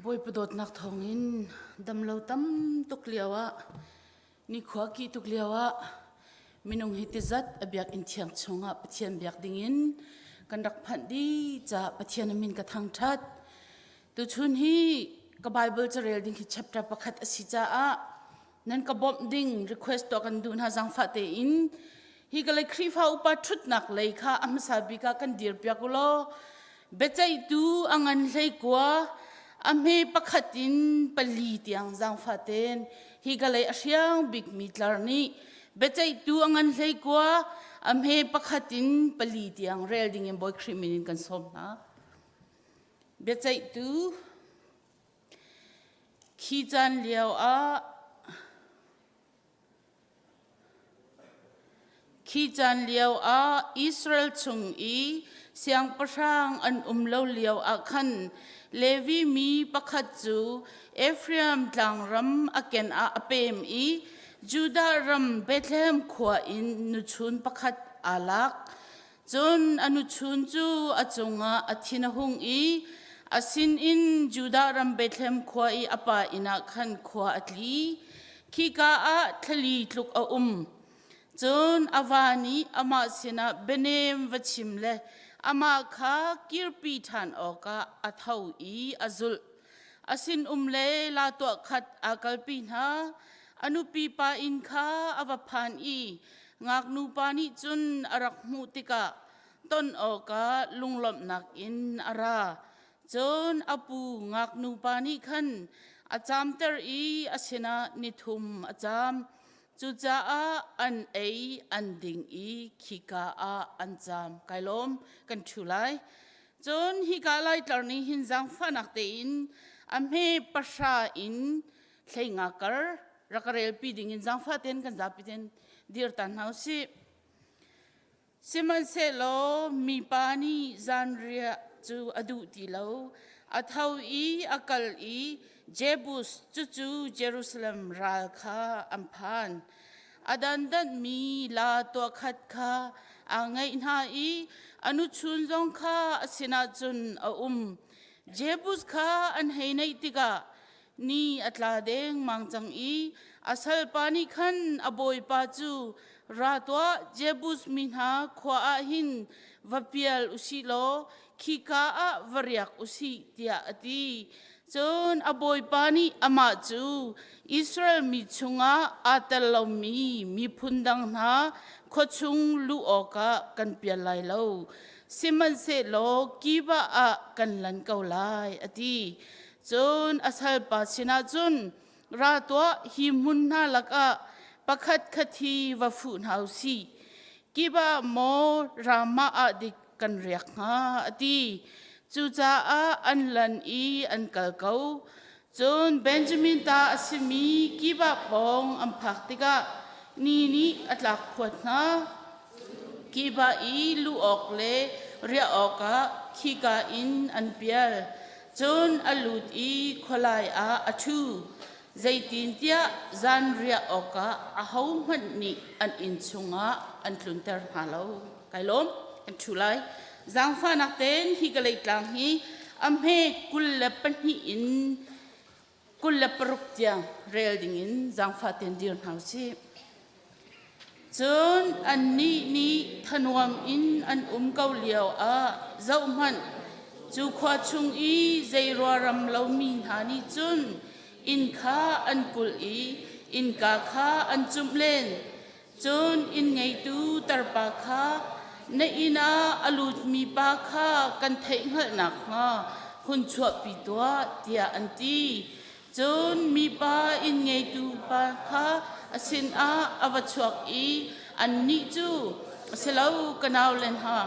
I: Bawipa dawtnak thawngin damlo tam tuk lio ah nikhua ki tuk lio ah minung hi tizat a biakinn thiang chungah Pathian biak dingin kan rak phanh dih caah Pathian a min ka thangṭhat. Tuchun hi ka Bible carel ding hi chapter pakhat a si caah nan ka bawmh ding request tuah kan duh hna zaangfah tein hi ka lei Khrihfa upa ṭhutnak lei kha a hmasa bik ah kan dir piak u law. Biaceihtu a ngan 19, a hme pakhat in pali tiang zaangfah tein hi ka lei a hriang bikmi tlar nih biaceihtu a ngan 19, a hme pakhat in pali tiang rel dingin Bawi Khrih min in kan sawm hna. Biaceihtu khi caan lio ah Khi caan lioah Israel chung i siangpahrang an um lo lioah khan Levi mi pakhat cu Efraim tlangram a ken ah a pem i Judah ram Bethlehem khua in nuchun pakhat aa lak. Cun a nuchun cu a cungah a thin a hung i a sinin Judah ram Bethlehem khua i a pa inn ah khan khua a tli. Khika ah thlali tluk a um. Cun a va nih amah sinah bianem va chim le amah kha kirpi ṭhan awkah a tho i a zulh. A sinum le laa tuah khat aa kalpi hna. A nupi pa inn kha a va phan i ngaknu pa nih cun a rak hmuh tikah ton awkah lunglawmhnak in a ra. Cun a pu ngaknu pa nih khan a caamter i a sinah nithum a caam. Cucaah an ei an ding i khika ah an caam. Kai lawm, kan ṭhu lai. Cun hika laitlar nih hin zaangfahnak tein a hme pahra in 15 kar rak ka relpi dingin zaangfah tein kan zapi tein dir ta hna usih. Sihmanhsehlaw mipa nih zanriah cu a duh ti lo. A tho i a kal i Jebus cucu Jerusalem ral kha an phan. A dandanhmi laa tuahkhat kha aa ngeih hna i a nuchun zong kha a sinah cun a um. Jebus kha an hei naih tikah Ni a tla dengmang cang i a salpa nih khan a bawipa cu ra tuah Jebus mi hna khua ah hin va pial u sih law khika ah va riak u sih tiah a ti. Cun a bawipa nih amah cu Israel mi chungah aa tel lomi miphun dang hna khua chung luh awkah kan pial lai lo, sihmanhsehlaw Kiba ah kan lan ko lai, a ti. Cun a salpa sinah cun, Ra tuah, hi hmun hna lakah pakhat khat hi va fuh hna u sih. Kiba maw Ramah ah dik kan riak hnga, a ti. Cucaah an lan i an kal ko. Cun Benjamin ta a simi Kiba pawng an phak tikah ni nih a tlak phuat hna. Kiba i luh awk le riah awkah khika in an pial. Cun a lut i khualai ah a ṭhu. Zeitintiah zan riah awkah ahohmanh nih an inn chungah an tlunter hna lo. Kai lawm, kan ṭhu lai. Zaangfahnak tein hi ka leitlang hi a hme 22 in 26 tiang rel dingin zaangfah tein dir hna usih. Cun annih nih thanuam in an um ko lioah zohhmanh, cu khua chung i zei ruaram lomi hna nih cun inn kha an kulh i innka kha an cumh len. Cun inn ngeitu tarpa kha, Na inn ah a lutmi pa kha kan theihhngalh nakhnga hun chuahpi tuah, tiah an ti. Cun mipa inn ngeitu pa kha a sinah a va chuak i annih cu, A si lo, ka naule hna,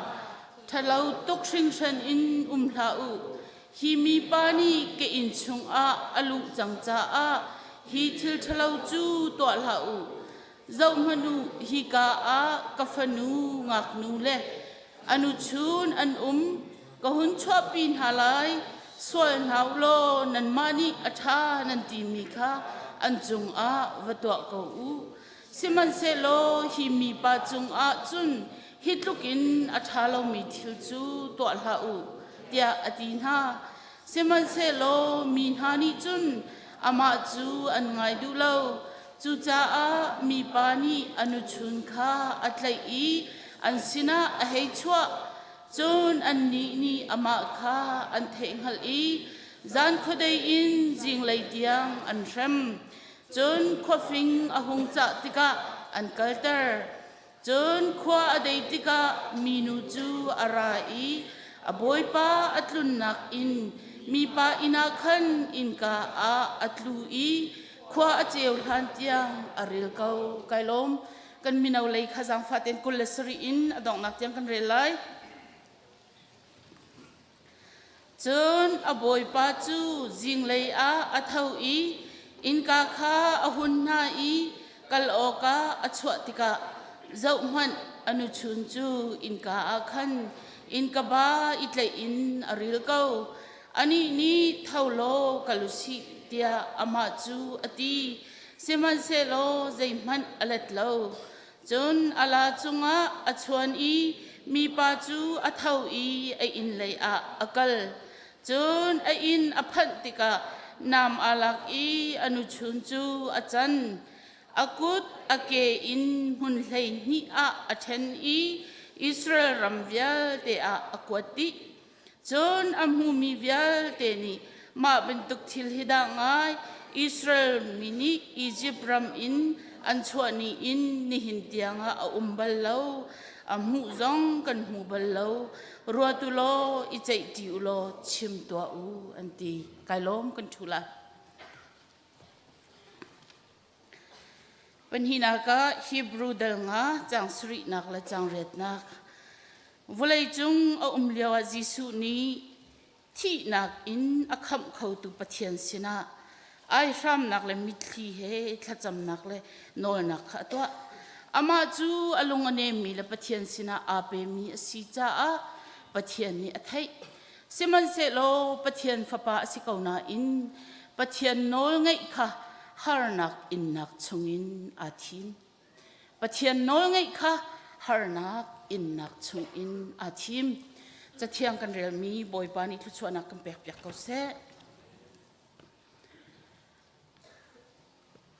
I: ṭhalo tuk hringhran in um hlah u. Hi mipa nih ka inn chungah a luh cang caah hi thil ṭhalo cu tuah hlah u. Zohhmanh u, hika ah ka fanu ngaknu le a nuchun an um. Ka hun chuahpi hna lai, sual hna u law nanmah nih a ṭha nan timi kha an cungah va tuah ko u. Sihmanhsehlaw hi mipa cungah cun hi tlukin a ṭha lomi thil cu tuah hlah u, tiah a ti hna. Sihmanhsehlaw mi hna nih cun amah cu an ngai duh lo. Cucaah mipa nih a nuchun kha a tlaih i an sinah a hei chuah. Cun annih nih amah kha an theihhngalh i zan khuadei in zinglei tiang an hrem. Cun khuafing a hung cah tikah an kalter. Cun khua a dei tikah minu cu a ra i A bawipa a tlunnak in mipa inn ah khan innka ah a tlu i khua a ceu hlan tiang a ril ko. Kai lawm. Kan mino lei kha zaangfah tein 27 in a donghnak tiang kan rel lai. Cun a bawipa cu zinglei ah a tho i innka kha a hun hna i kal awkah a chuah tikah zohhmanh a nuchun cu innka ah khan innkaba i tlaih in a ril ko. Anih nih tho law kal u sih tiah amah cu a ti. Sihmanhsehlaw zeihmanh a let lo. Cun a la cungah a chuan i mipa cu a tho i a inn lei ah a kal. Cun a inn a phanh tikah nam aa lak i a nuchun cu a can. A kut a ke in hmun 12 ah a ṭhen i Israel ram vialte ah a kuat dih. Cun a hmumi vialte nih mah bantuk thil hi dah ngai Israel mi nih Izipt ram in an chuah ni in nihin tiangah a um bal lo. A hmuh zong kan hmu bal lo. Ruat u law i ceihṭi u law chim tuah u an ti. Kai lawm kan ṭhu lai. Pahnihnak ah Hebrew dal nga caang sarihnak le caang riatnak. Vawleicung a um lioah Jesuh nih thihnak in a khamh khotu Pathian sinah aihramnak le mitthli he thlacamnak le nawlnak kha a tuah. Amah cu a lung a nemmi le Pathian sinah aa pemi a si caah Pathian nih a theih. Sihmanhsehlaw Pathian Fapa a si ko nain Pathian nawl ngeih kha harnak innak chungin aa thim. Pathian nawl ngeih kha harnak innak chungin aa thim. Cathiang kan relmi Bawipa nih thluachuahnak kan pekpiak ko seh.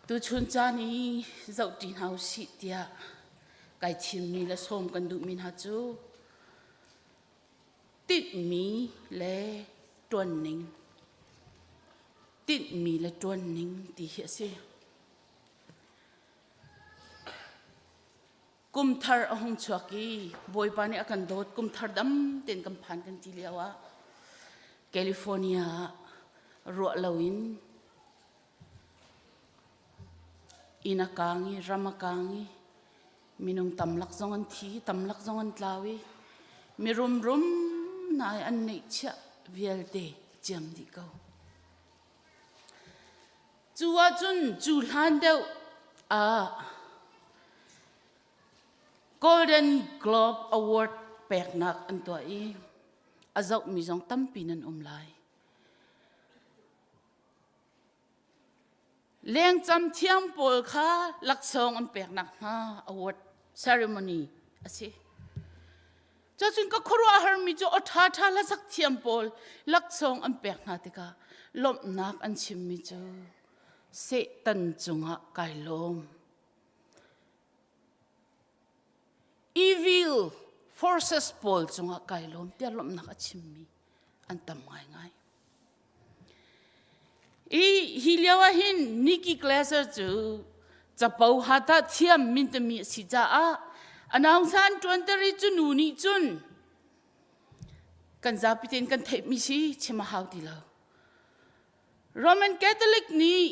I: Tuchun caan i zohṭi hna u sih tiah kai thimmi le sawm kan duhmi hna cu Tinhmi le ṭuanning Tinhmi le ṭuanning ti hi a si. Kum thar a hung chuak i Bawipa nih a kan dawt kum thar dam tein kan phan kan ti lio ah California ah ruah loin inn a kaang i ram a kaang i Minung tamlak zong an thi, tamlak zong an tlau i mirum rum hna i an neihchiah vialte ciam dih ko. Cu ahcun cu hlan deuh ah Golden Globe Award peknak an tuah i a zohmi zong tampi nan um lai. Lengcam thiam pawl kha laksawng an peknak hna award ceremony a si. Cucun ka khuaruahharmi cu aw ṭhaṭha hlasak thiam pawl laksawng an pek hna tikah lawmhnak an chimmi cu Satan cungah kai lawm. Evil forces pawl cungah kai lawm tiah lawmhnak a chimmi an tam ngaingai. I hi lio ah hin Nikki Glaser cu capo hata thiam mintami a si caah announcer an ṭuanter i cu nu nih cun kan zapi tein kan theihmi si chim a hau ti lo. Roman Catholic nih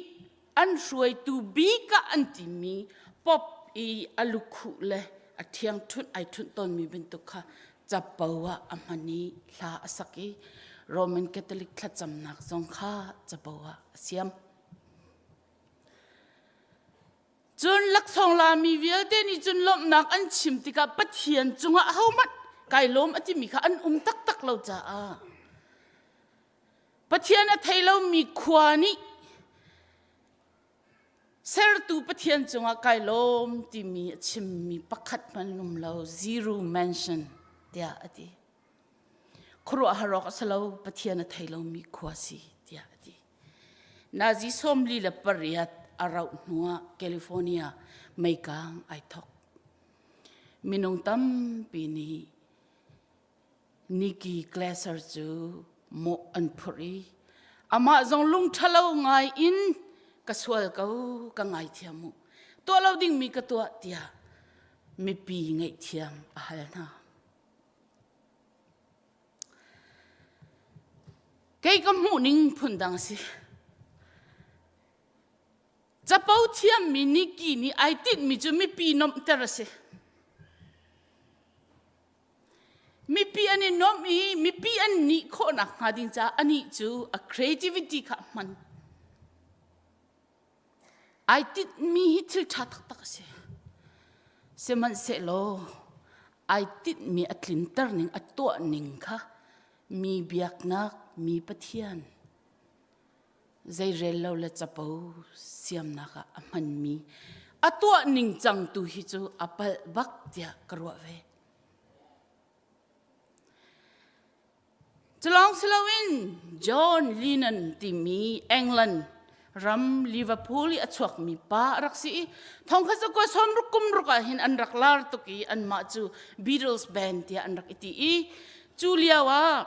I: an hruaitu bik ah an timi Pope i a lukhuh le a ṭhiangṭhunh ai ṭhunh tawnmi bantuk kha capo ah a hman i hla a sak i Roman Catholic thlacamnak zong kha capo ah a siam. Cun laksawng lami vialte nih cun lawmhnak an chim tikah Pathian cungah ahohmanh kai lawm a timi kha an um taktak lo caah Pathian a thei lomi khua nih Sertu Pathian cungah kai lawm timi a chimmi pakhat hmanh um lo zero mention tiah a ti. Khuaruahhar awk a si lo Pathian a thei lomi khua si tiah a ti. Nazi 48 a rauh hnuah California meikang ai thok. Minung tampi nih Nikki Glaser cu mawh an phurh i amah zong lung ṭhalo ngai in ka sual ko ka ngaithiam u tuah lo dingmi ka tuah tiah mipi ngaihthiam a hal hna. Kei ka hmuh ning phundang a si. Capo thiammi Nikki nih ai tinhmi cu mipi nuamhter a si. Mipi an i nuamh i mipi an nih khawhnak hnga ding caah anih cu a creativity kha a hman. Ai tinhmi hi thil ṭha taktak a si. Sihmanhsehlaw ai tinhmi a tlinter ning, a tuah ning kha mi biaknak, mi Pathian zeirel lo le capo siamnak ah a hmanmi a tuah ningcang tu hi cu a palh bak tiah ka ruah ve. Culawng si loin John Lennon timi England ram Liverpool i a chuakmi pa a rak si i thongkhat zakua sawmruk kum ruk ah hin an rak lar tuk i anmah cu Beatles band tiah an rak i ti i cu lio ah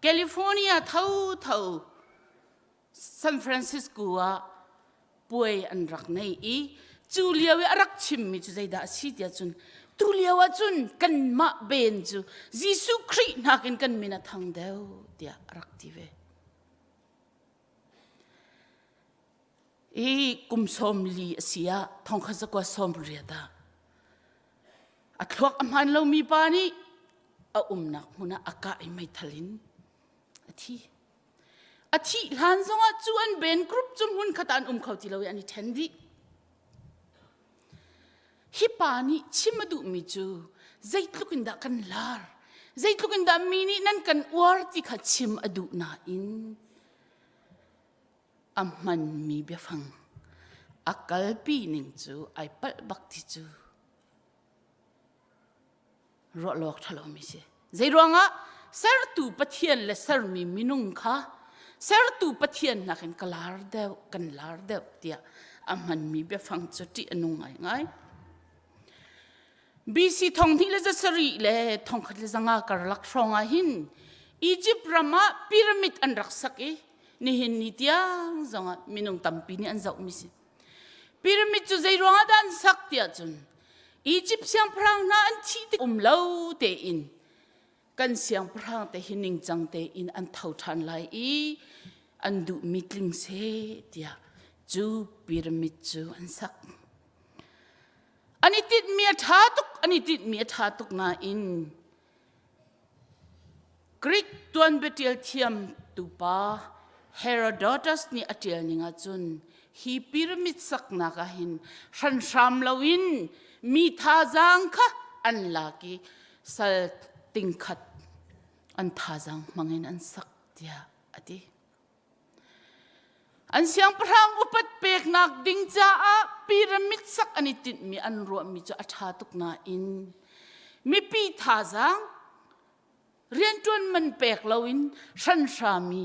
I: California thotho San Francisco ah puai an rak nei i cu lio i a rak chimmi cu zeidah a si tiah cun tu lio ah cun kanmah ben cu Jesuh Khrih nakin kan min a thang deuh tiah a rak ti ve. I kum sawm li a si ah thongkhat zakua sawm riat ah a thluak a hmaan lomi pa nih a umnak hmun ah a kah i meithal in a thi. A thih hlan zongah cu an band group cu hmun khat ah an um kho ti lo i an i ṭhen dih. Hi pa nih chim a duhmi cu zeitluk in dah kan lar, zeitluk in dah mi nih nan kan uar ti kha chim a duh nain a hmanmi biafang a kalpi ning cu ai palh bak ti cu ruah lawk ṭha lomi si. Zei ruangah sertu Pathian le sermi minung kha sertu Pathian nakin ka lar deuh, kan lar deuh tiah a hmanmi biafang cu ṭih a nung ngaingai. BC thong hnih le zasarih le thongkhat le zanga karlak hrawng ah hin Egypt ram ah pyramid an rak sak i nihin ni tiang zongah minung tampi nih an zohmi si. Pyramid cu zei ruangah dah an sak tiah cun Egypt siangpahrang hna an thih tik um lo tein kan siangpahrang te hi ningcang tein an tho ṭhan lai i an duhmi tling seh tiah cu pyramid cu an sak. An i tinhmi a ṭha tuk, an i tinhmi a ṭha tuk nain Greek tuanbia ṭial thiam tupa Herodotus nih a ṭial ning ahcun hi pyramid saknak ah hin hranhram loin mi thazaang kha an lak i sal tingkhat an thazaang hmangin an sak tiah a ti. An siangpahrang upat peknak ding caah pyramid sak an i tinhmi an ruahmi cu a ṭha tuk nain mipi thazaang rianṭuan man pek loin hranhrami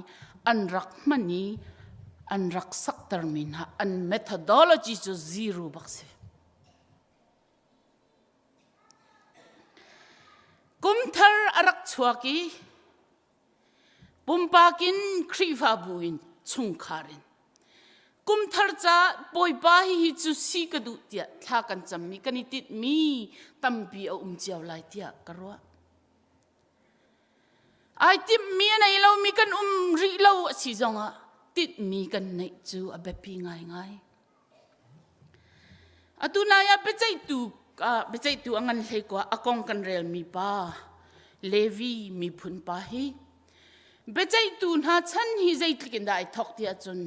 I: an rak hman i an rak saktermi hna an methodology cu zero bak si. Kumthar a rak chuak i Pumpak in Khrihfabu in chungkhar in kumthar ca Bawipa hihi cu si ka duh tiah thla kan cammi kan i tinhmi tampi a um cio lai tiah ka ruah. Ai timhmi a nei lomi kan um rih lo a si zongah tinhmi kan neih cu a biapi ngaingai. Atu nai ah biaceihtu biaceihtu a ngan hlei kua a kong kan relmi pa Levi miphun pa hi biaceihtu hna chan hi zeitluk in dah ai thawk ti ahcun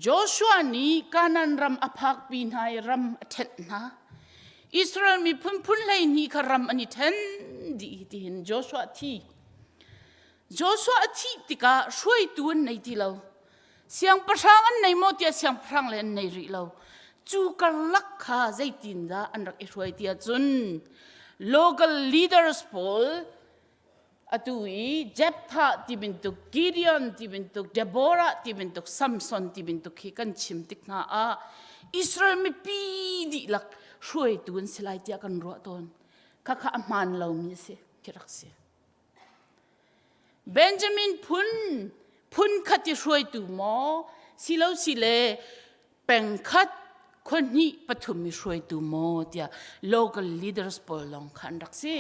I: Joshua nih Kanaan ram a phakpi hna i ram a ṭhenh hna. Israel miphun phun 12 kha ram an i ṭhen dih tihin Joshua a thi. Joshua a thih tikah hruaitu an nei ti lo. Siangpahrang an nei maw tiah siangpahrang le an nei rih lo. Cu karlak kha zeitindah an rak i hruai ti ahcun local leaders pawl atu i Jephthah ti bantuk, Gideon ti bantuk, Deborah ti bantuk, Samson ti bantuk hi kan chim tik hna ah Israel mipi dihlak hruaitu an si lai tiah kan ruah tawn. Khakha a hmaan lomi a si. Khi rak si. Benjamin phun phun khat i hruaitu maw silo sile peng khat khua hnih pathum i hruaitu maw tiah local leaders pawl lawng kha an rak si.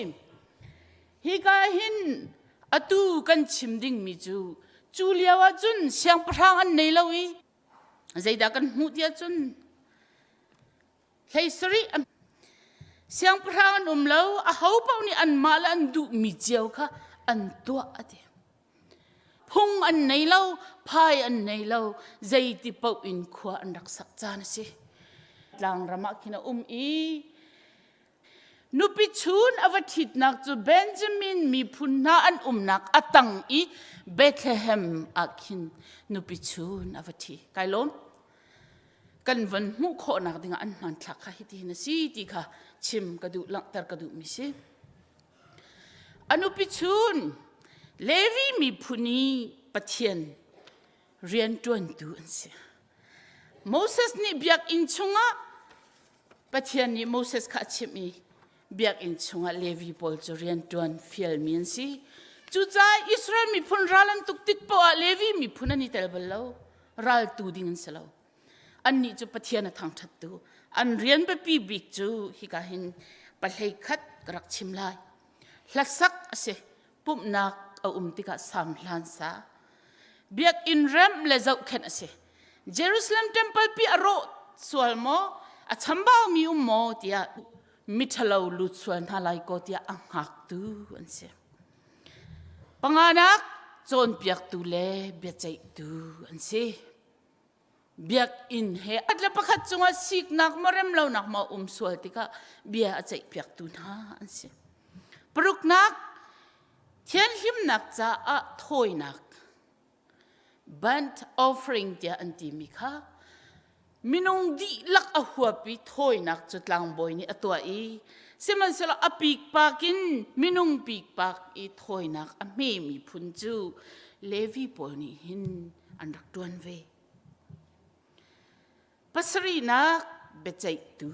I: Hika hin Atu kan chim dingmi cu cu lio ah cun siangpahrang an nei lo i zeidah kan hmuh tiah cun hlei sarih siangpahrang an um lo aho paoh nih anmah le an duhmi cio kha an tuah a ti. Phung an nei lo, phai an nei lo, zeiti paoh in khua an rak sak caan a si. Tlangram ah khin a um i Nupi chun a va ṭhitnak cu Benjamin miphun hna an umnak a tang i Bethlehem ah khin nupi chun a va ṭhi. Kai lawm. Kan von hmuh khawhnak dingah an hmanthlak kha hitihin a si ti kha chim ka duh langhter ka duhmi si. A nupi chun Levi miphun i Pathian rianṭuantu an si. Moses nih biakinn chungah Pathian nih Moses kha a chimh i biakinn chungah Levi pawl cu rianṭuan fialmi an si. Cucaah Israel miphun ral an tuk tik poah ah Levi miphun an i tel bal lo. Raltu ding an si lo. Annih cu Pathian a thangṭhattu. An rian biapi bik cu hika hin pahlei khat ka rak chim lai. Hlasak a si. Pumhnak a um tikah sam hlan sa. Biakinn remh le zohkhenh a si. Jerusalem temple pi a rawh sual maw, a chambaumi um maw tiah miṭhalo lut sual hna lai kaw tiah a hngaktu an si. Panganak cawnpiaktu le biaceihtu an si. Biakinn he at le pakhat cungah siknak maw remlonak maw um sual tikah bia a ceihpiaktu hna an si. Paruknak thianhlimnak caah thawinak burnt offering tiah an timi kha minung dihlak a huap i thawinak cu tlangbawi nih a tuah i sihmanhsehlaw a pikpak in minung pikpak i thawinak a hmemi phun cu Levi pawl nih hin an rak ṭuan ve. Pasarihnak biaceihtu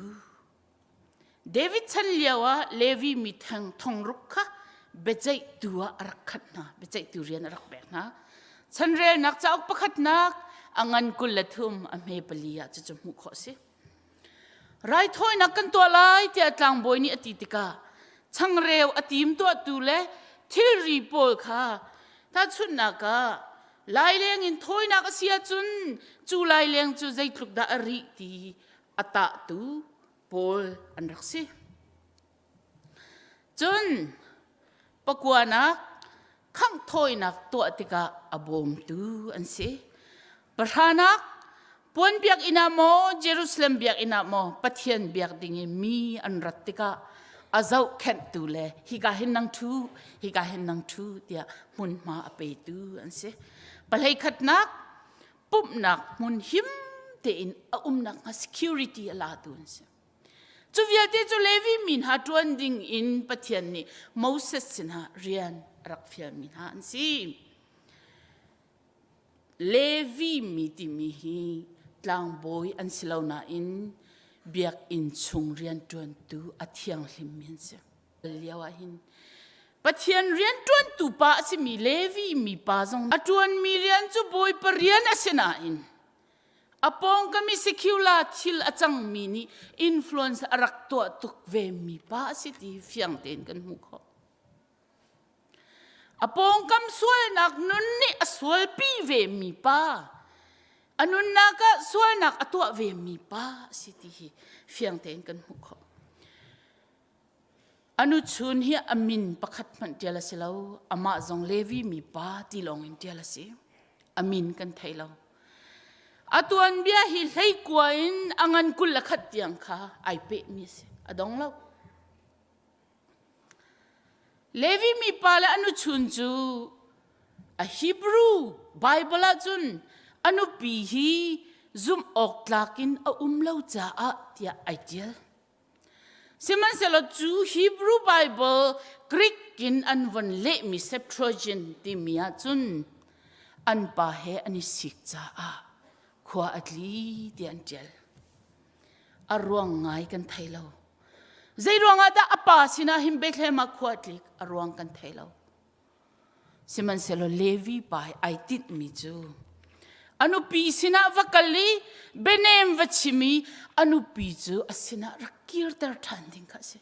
I: David chan lio ah Levi mi theng thongruk kha biaceihtu ah a rak khat hna, biaceihtu rian a rak pek hna. Chanrelnak cauk pakhatnak a ngan 23 a hme pali ah cucu hmuh khawh a si. Raithawinak kan tuah lai tiah tlangbawi nih a ti tikah changreu a tim tuahtu le thilri pawl kha tahchunhnak ah laileng in thawinak a si ahcun cu laileng cu zeitluk dah a rih ti a tahtu pawl an rak si. Cun pakuanak khangh thawinak tuah tikah a bawmtu an si. Pahranak puan biakinn ah maw Jerusalem biakinn ah maw Pathian biak ding i mi an rat tikah a zohkhenhtu le hika hin nang ṭhu hika hin nang ṭhu tiah hmunhma a petu an si. Pahlei khatnak pumhnak hmun him tein a umnak hnga security a latu an si. Cu vialte cu Levi mi hna ṭuan ding in Pathian nih Moses sinah rian a rak fialmi hna an si. Levi mi timi hi tlangbawi an si lo nain biakinn chung rianṭuantu a thianghlimmi an si. Lio ah hin Pathian rianṭuantu pa a simi Levi mi pa zong a ṭuanmi rian cu Bawipa rian a si nain a pawngkam i secular thil a cangmi nih influence a rak tuah tuk ve mi pa a si ti fiang tein kan hmuh khawh. A pawngkam sualnak nun nih a sualpi ve mi pa a nunnak ah sualnak a tuah ve mi pa a si ti hi fiang tein kan hmuh khawh. A nuchun hi a min pakhat hmanh ṭial a si lo. Amah zong Levi mi pa ti lawng in ṭial a si. A min kan thei lo. A tuanbia hi hleikua in a ngan 21 tiang kha ai pehmi a si. A dong lo. Levi mi pa le a nuchun cu a Hebrew Bible ahcun a nupi hi zumh awk tlak in a um lo caah tiah ai ṭial. Sihmanhsehlaw cu Hebrew Bible Greek in an von lehmi Septuagint timi ahcun an pa he an i sik caah khua a tli tiah an ṭial. A ruang ngai kan thei lo. Zei ruangah dah a pa sinah hin Bethlehem ah khua a tlik? A ruang kan thei lo. Sihmanhsehlaw Levi pa hi ai tinhmi cu a nupi sinah va kal i bianem va chim i a nupi cu a sinah rak kirter ṭhan ding kha a si.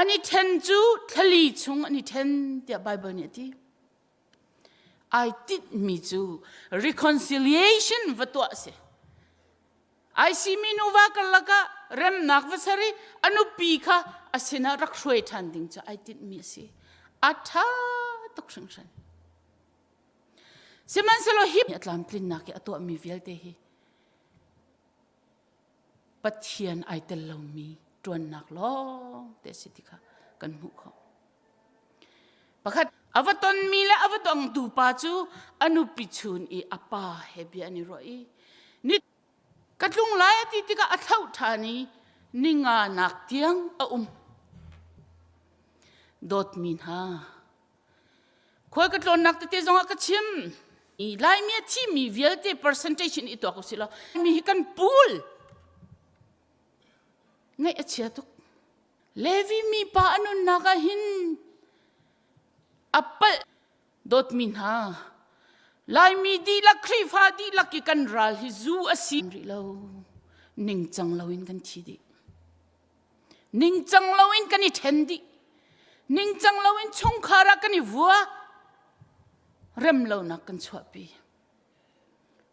I: An i ṭhen cu thlali chung an i ṭhen tiah Baibal nih a ti. Ai tinhmi cu reconciliation va tuah a si. Ai simi nuva karlak ah remnak va ser i a nupi kha a sinah rak hruai ṭhan ding cu ai tinhmi a si. A ṭha tuk hringhran. Sihmanhsehlaw hi a tlamtlinnak i a tuahmi vialte hi Pathian ai tel lomi ṭuannak lawng te a si ti kha kan hmuh khawh. Pakhat a va tonmi le a va dongtu pa cu a nupi chun i a pa he bia an i ruah i ni ka tlung lai a ti tikah a thlauh ṭhan i ninga nak tiang a um. Dawtmi hna, Khual ka tlawnnak tete zongah ka chim. I Laimi a thimi vialte percentage in i tuak usih law mi hi kan pul. Ngaih a chia tuk. Levi mi pa a nunnak ah hin a palh dawtmi hna. Laimi dihlak Khrihfa dihlak i kan ral hi zu a si rih lo. Ningcang loin kan thi dih. Ningcang loin kan i ṭhen dih. Ningcang loin chungkhar ah kan i vua. Rem lonak kan chuahpi.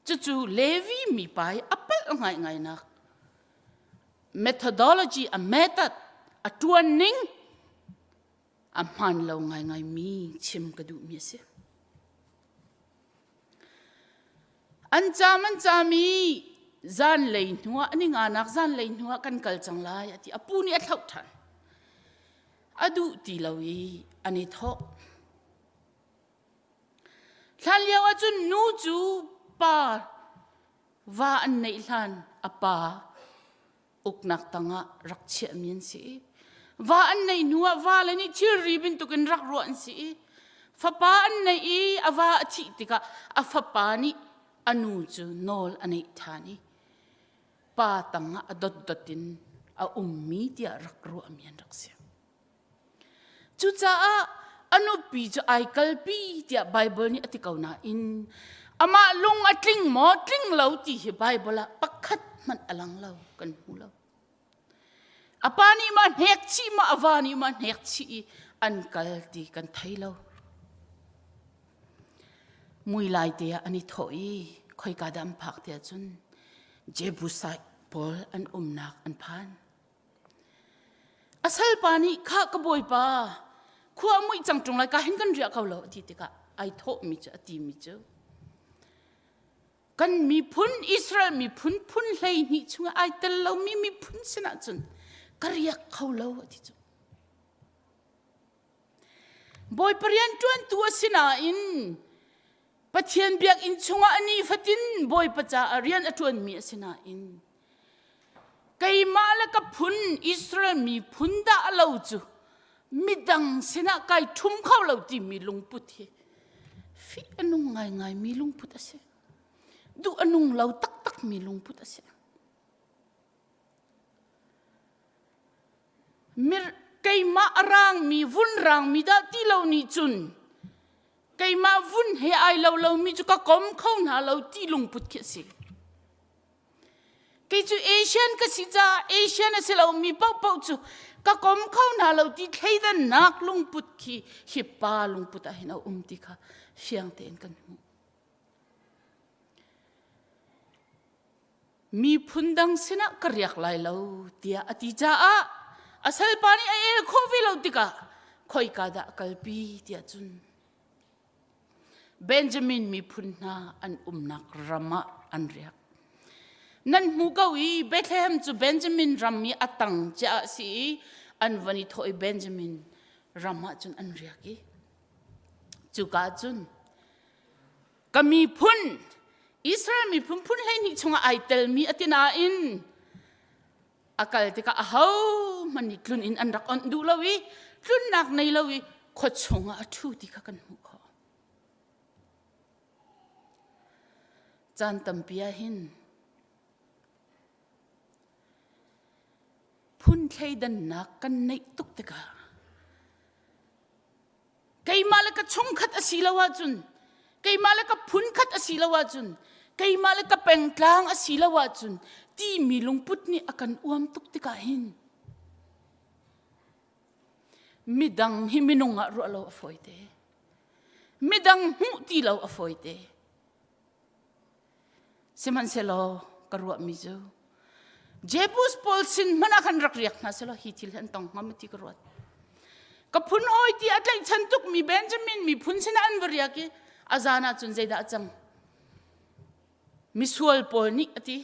I: Cucu Levi mipa i a palh ngaingainak methodology a method a ṭuan ning a hmaan lo ngaingaimi chim ka duhmi a si. An caam an caam i zanlei hnuah ni nganak zanlei hnuah kan kal cang lai a ti. A pu nih a thlauh ṭhan. A duh ti lo i an i thawh. Hlan lio ahcun nu cu pa va an neih hlan a pa uknak tangah rak chiahmi an si i va an neih hnuah vale nih thilri bantukin rak ruah an si i fapa an neih i a va a thih tikah a fapa nih a nu cu nawl a neih ṭhan i pa tangah a dotdot in a ummi tiah rak ruahmi an rak si. Cucaah a nupi cu ai kalpi tiah Baibal nih a ti ko nain amah lung a tling maw tling lo ti hi Baibal ah pakhat hmanh a lang lo kan hmu lo. A pa nih ma hnek chih ma a va nih ma hnek chih i an kal ti kan thei lo. Mui lai te ah an i thawh i khoika dah an phak tiah cun Jebusite pawl an umnak an phan. A salpa nih khah ka bawipa khua a muih cang ṭung lai ka hin kan riah ko lo a ti tikah ai thawhmi cu a timi cu kan miphun Israel miphun phun 12 chungah ai tel lomi miphun sinah cun ka riak kho lo a ti cu. Bawipa rian ṭuantu a si nain Pathian biakinn chungah a nifatin Bawipa caah rian a ṭuanmi a si nain keimah le ka phun Israel miphun dah a lo cu midang sinah kai ṭhum kho lo timi lungput hi fih a nung ngaingaimi lungput a si. Duh a nung lo taktakmi lungput a si. Keimah a rangmi vun rangmi dah ti lo nih cun keimah vun he ai lo lomi cu ka kom kho hna lo ti lungput khi a si. Kei cu Asian ka si caah Asian a si lomi paohpaoh cu ka kom kho hna lo ti thleidannak lungput khi hi pa lungput ah hin a um ti kha fiang tein kan hmuh. Miphun dang sinah ka riak lai lo tiah a ti caah a salpa nih a el khawh ve lo tikah khoika dah a kalpi tiah cun Benjamin miphun hna an umnak ram ah an riak. Nan hmu ko i Bethlehem cu Benjamin ram i a tang ciah a si i an van i thawh i Benjamin ram ah cun an riak i cuka cun ka miphun Israel miphun phun 12 chungah ai telmi a ti nain a kal tikah ahohmanh nih tlun in an rak onh duh lo i tlunnak nei lo i khua chungah a ṭhu ti kha kan hmuh khawh. Caan tampi ah hin phun thleidannak kan neih tuk tikah Keimah le ka chungkhat a si lo ahcun, keimah le ka phunkhat a si lo ahcun, keimah le ka pengtlang a si lo ahcun timi lungput nih a kan uam tuk tikah hin. Midang hi minung ah ruah lo a fawi te. Midang hmuh ti lo a fawi te. Sihmanhsehlaw ka ruahmi cu Jebus pawl sin hmanh ah khan rak riak hna selaw hi thil hi an tong hnga maw ti ka ruat. Ka phun hawi ti a tlaihchan tukmi Benjamin miphun sinah an va riak i a zan ah cun zeidah a cang? Misual pawl nih a ti.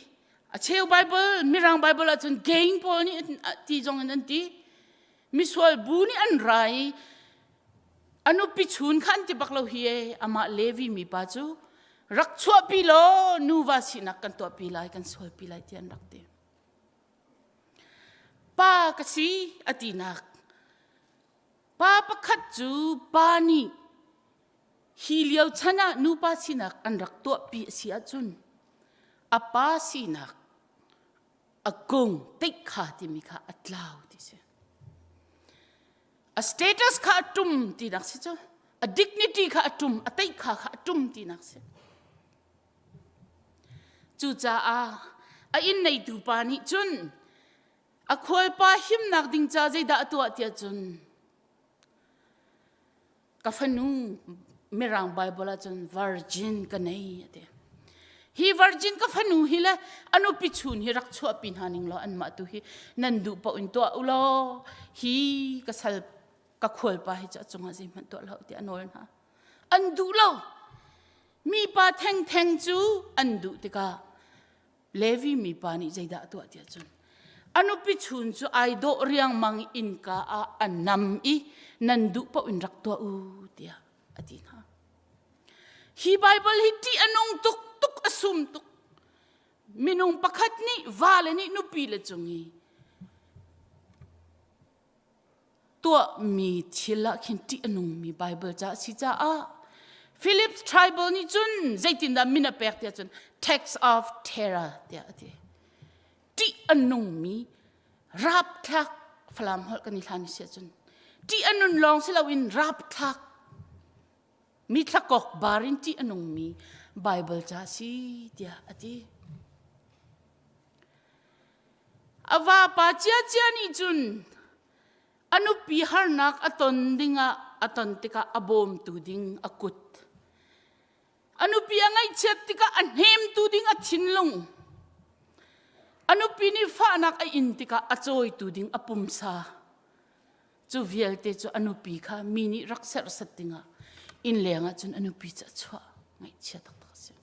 I: A cheu Bible, Mirang Bible ahcun gang pawl nih ti zong in an ti. Misual bu nih an ra i a nupi chun kha an ti bak lo hi e amah Levi mipa cu rak chuahpi law nuva sinak kan tuahpi lai kan sualpi lai ti an rak ti. Pa ka si a tinak pa pakhat cu pa nih hi lio chan ah nupa sinak an rak tuahpi a si ahcun a pa sinak a kung teih kha timi kha a tlau ti si. A status kha a tum tinak si cu. A dignity kha a tum, a teih kha kha a tum tinak si. Cucaah a inn neitu pa nih cun a khualpa himnak ding ca zeidah a tuah tiah cun ka fanu mirang bible ahcun virgin ka nei ati hi virgin ka fanu hi le a nupi chun hi rak chuahpi hna ning law anmah tu hi nan duh paoh in tuah u law hi ka sal ka khualpa hi cu a cungah zeihmanh tuah hlah tiah a nawl hna an duh lo mipa thengtheng cu an duh tikah Levi mipa nih zeidah a tuah tiah cun a nupi chun cu ai dawh riangmang innka ah a nam i nan duh paoh in rak tuah u tiah a ti hna. Hi Bible hi ṭih a nung tuk tuk a sum tuk. Minung pakhat nih vale nih nupi le cung i tuahmi thil ah khin ṭih a nungmi Bible ca a si caah Philip Tribal nih cun zeitindah min a pek tiah cun tax of terror tiah a ti. Ṭih a nungmi rapthlak Falam holh kan i hlan si ahcun ṭih a nun lawng si loin rapthlak mi thlakok bar in ṭih a nungmi Bible ca a si tiah a ti. A vapa ciacia nih cun a nupi harnak a ton dingah a ton tikah a bawmtu ding a kut. A nupi a ngaihchiat tikah a hnemtu ding a thinlung. A nupi nih fahnak a in tikah a cawitu ding a pumsa. Cu vialte cu a nupi kha mi nih rak serhsat dingah inn leng ah cun a nupi cu a chuah. Ngaihchia taktak a si.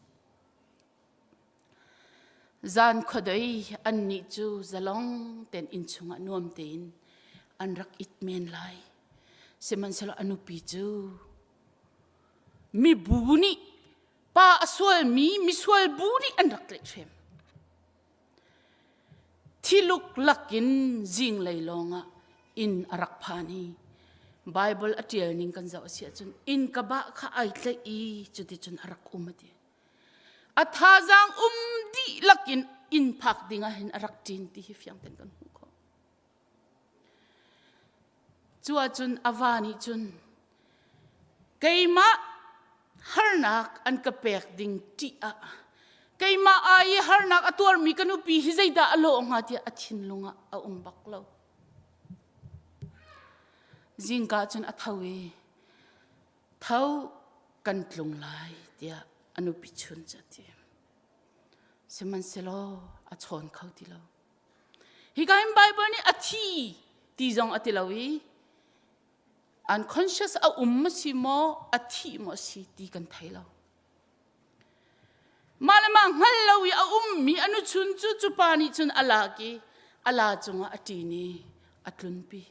I: Zan khuadei annih cu zalong tein inn chungah nuam tein an rak it men lai. Sihmanhsehlaw a nupi cu mibu nih pa a sualmi misual bu nih an rak tlaihhrem. Thiluk lakin zinglei lawngah inn a rak phan i Bible a ṭial ning kan zoh a si ahcun inn ka bah kha ai tlaih i cuticun a rak um a ti. A thazaang um dihlak in inn phak ding ah hin a rak ṭin ti hi fiang tein kan hmuh khawh. Cu ahcun a va nih cun keimah harnak an ka pek ding ṭih ah keimah ai i harnak a tuarmi ka nupi hi zeidah a lawh hnga tiah a thinlung ah a um bak lo. Zingka cun a tho i tho kan tlung lai tiah a nupi chun cu a ti. Sihmanhsehlaw a chawn kho ti lo. Hika hin Bible nih a thi ti zong a ti lo i unconscious a um si maw a thi maw si ti kan thei lo. Mah le mah hngal lo i a ummi a nuchun cu cu pa nih cun a lak i a la cungah a ṭin i a tlunpi.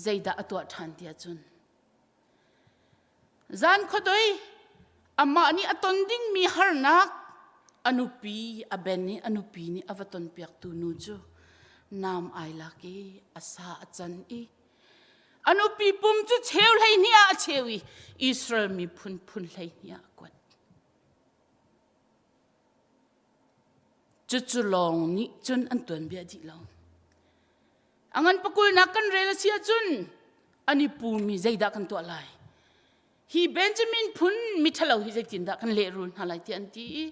I: Zeidah a tuah ṭhan ti ahcun zan khuadoi amah nih a ton dingmi harnak a nupi a ben i a nupi nih a va tonpiaktu nu cu nam ai lak i a sa a can i a nupi pum cu cheu 12 ah a cheu i Israel miphun phun 12 ah a kuat. Cucu lawng nih cun an tuanbia dih lo. A ngan pakulnak kan rel a si ahcun an i pumi zeidah kan tuah lai? Hi Benjamin phun miṭhalo hi zeitindah kan lehrul hna lai tiah an ti i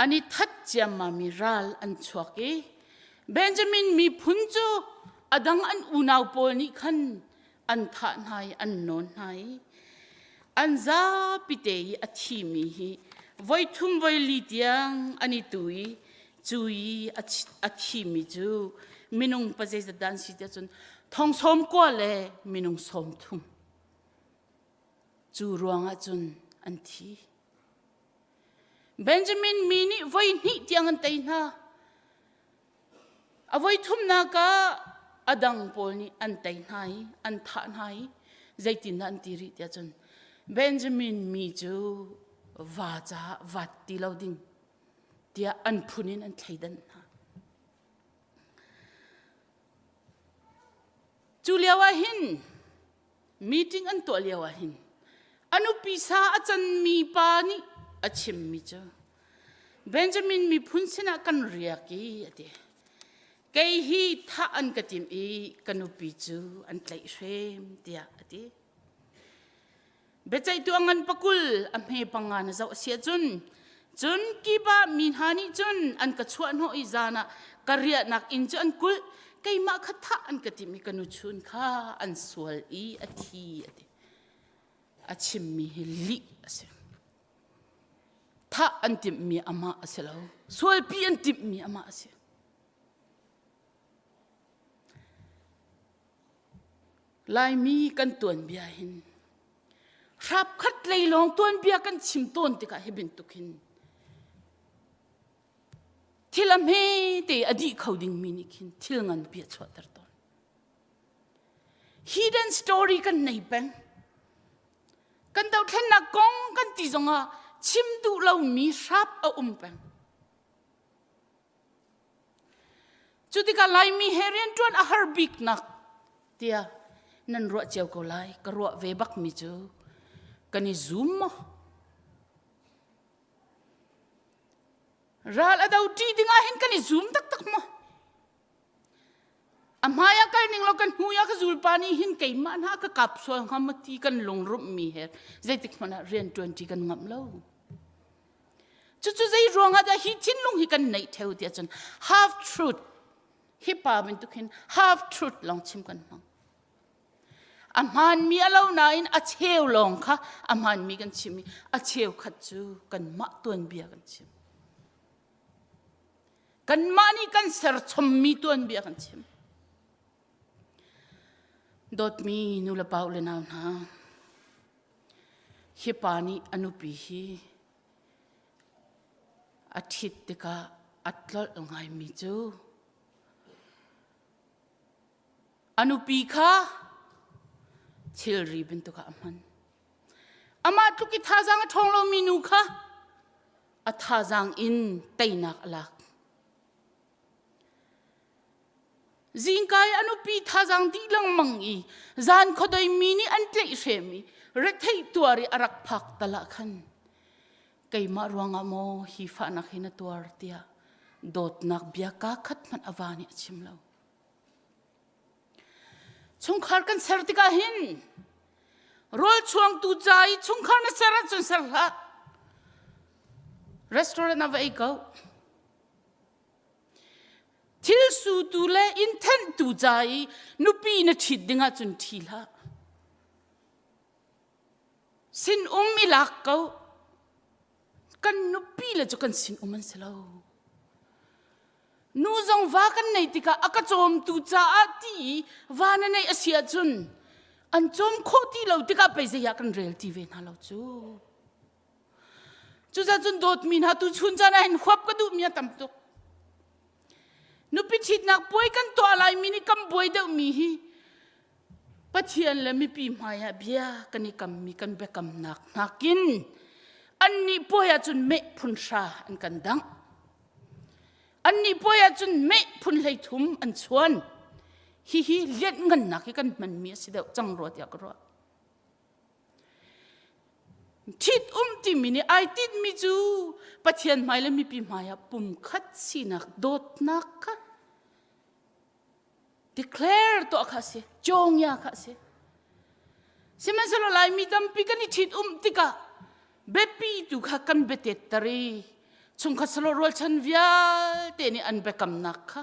I: an i that ciammami ral an chuak i. Benjamin miphun cu a dang an unau pawl nih khan an thah hna i an nawn hna i an zapite i a thimi hi voi thum voi li tiang an i tu i cu i a thimi cu minung pa zeizat dah an si tiah cun thong sawm kua le minung sawm thum cu ruangah cun an thi. Benjamin mi nih voi hnih tiang an tei hna. A voi thumnak ah a dang pawl nih an tei hna i an thah hna i zeitindah an ti rih tiah cun Benjamin mi cu va caah vat ti lo ding tiah an phun in an thleidan hna. Cu lio ah hin meeting an tuah lio ah hin a nupi sa a canmi pa nih a chimmi cu Benjamin miphun sinah kan riak i a ti. Kei hi thah an ka tim i ka nupi cu an tlaihhrem tiah a ti. Biaceihtu a ngan pakul a hme panga na zoh a si ahcun cun kiba mi hna nih cun an ka chuahhnawh i zan ah ka riahnak inn cu an kulh keimah kha thah an ka timh i ka nuchun kha an sual i a thi a ti. A chimmi hi lih a si. Thah an timhmi amah a si lo. Sualpi an timhmi amah a si. Laimi kan tuanbia hin hrapkhat lei lawng tuanbia kan chim tawn tikah hi bantuk hin thil a hme te a dih kho dingmi nih khin thil nganpi a chuahter tawn. Hidden story kan nei peng. Kan dohthlennak kong kan ti zongah chim duh lomi hrap a um peng. Cu tikah Laimi he rianṭuan a har biknak tiah nan ruah cio ko lai. Ka ruah ve bakmi cu kan i zum maw? Ral a do ṭi ding ah hin kan i zum taktak maw? A hmai ah kal ning law kan hnu ah ka zulpa nih hin keimah hna ka kap sual hnga maw ti kan lungrumhmi he zeitik hmanh ah rian ṭuanṭi kan ngamh lo. Cucu zei ruangah dah hi thinlung hi kan neih theo tiah cun half truth hi pa bantuk hin half truth lawng chim kan hmang. A hmaanmi a lo nain a cheu lawng kha a hmaanmi kan chim i a cheu khat cu kanmah tuanbia kan chim. Kanmah nih kan serchommi tuanbia kan chim. Dawtmi nu le pa u le nau hna, Hi pa nih a nupi hi a ṭhit tikah a tlolh ngaimi cu a nupi kha thilri bantuk ah a hman. Amah tluk i thazaang a ṭhawng lomi nu kha a thazaang in teinak a lak. Zingka i a nupi thazaang dih lengmang i zan khuadei mi nih an tlaihhrem i retheih tuar i a rak phak tal ah khan keimah ruangah maw hi fahnak hi na tuar tiah dawtnak bia kaa khat hmanh a va nih a chim lo. Chungkhar kan ser tikah hin rawl chuangtu ca i chungkhar na ser ahcun ser hlah. Restaurant ah va ei ko. Thil sutu le inn thenhtu ca i nupi na ṭhit ding ahcun ṭhi hlah. Sin um i lak ko. Kan nupi le cu kan sin um an si lo. Nu zong va kan nei tikah a ka cawmtu caah ti i va na neih a si ahcun an cawm khawh ti lo tikah pei zei ah kan rel ti ve hna lo cu. Cucaah cun dawtmi hna tu chun caan ah hin huap ka duhmi a tam tuk. Nupi ṭhitnak puai kan tuah laimi nih kan buai deuhmi hi Pathian le mipi hmaiah bia kan i kammi kan biakamnak nakin annih puai ahcun meh phun hra an kan dangh. Annih puai ahcun meh phun 13 an chuan. Hihi lianhngannak hi kan hmanmi a si deuh cang rua tiah ka ruah. Ṭhit um timi nih ai tinhmi cu Pathian hmai le mipi hmai ah pumkhat sinak dawtnak kha declare tuah kha a si, cawngia kha a si. Sihmanhsehlaw Laimi tampi kan i ṭhit um tikah biapi tu kha kan biatet ter i chungkhat salo rualchan vialte nih an biakamnak kha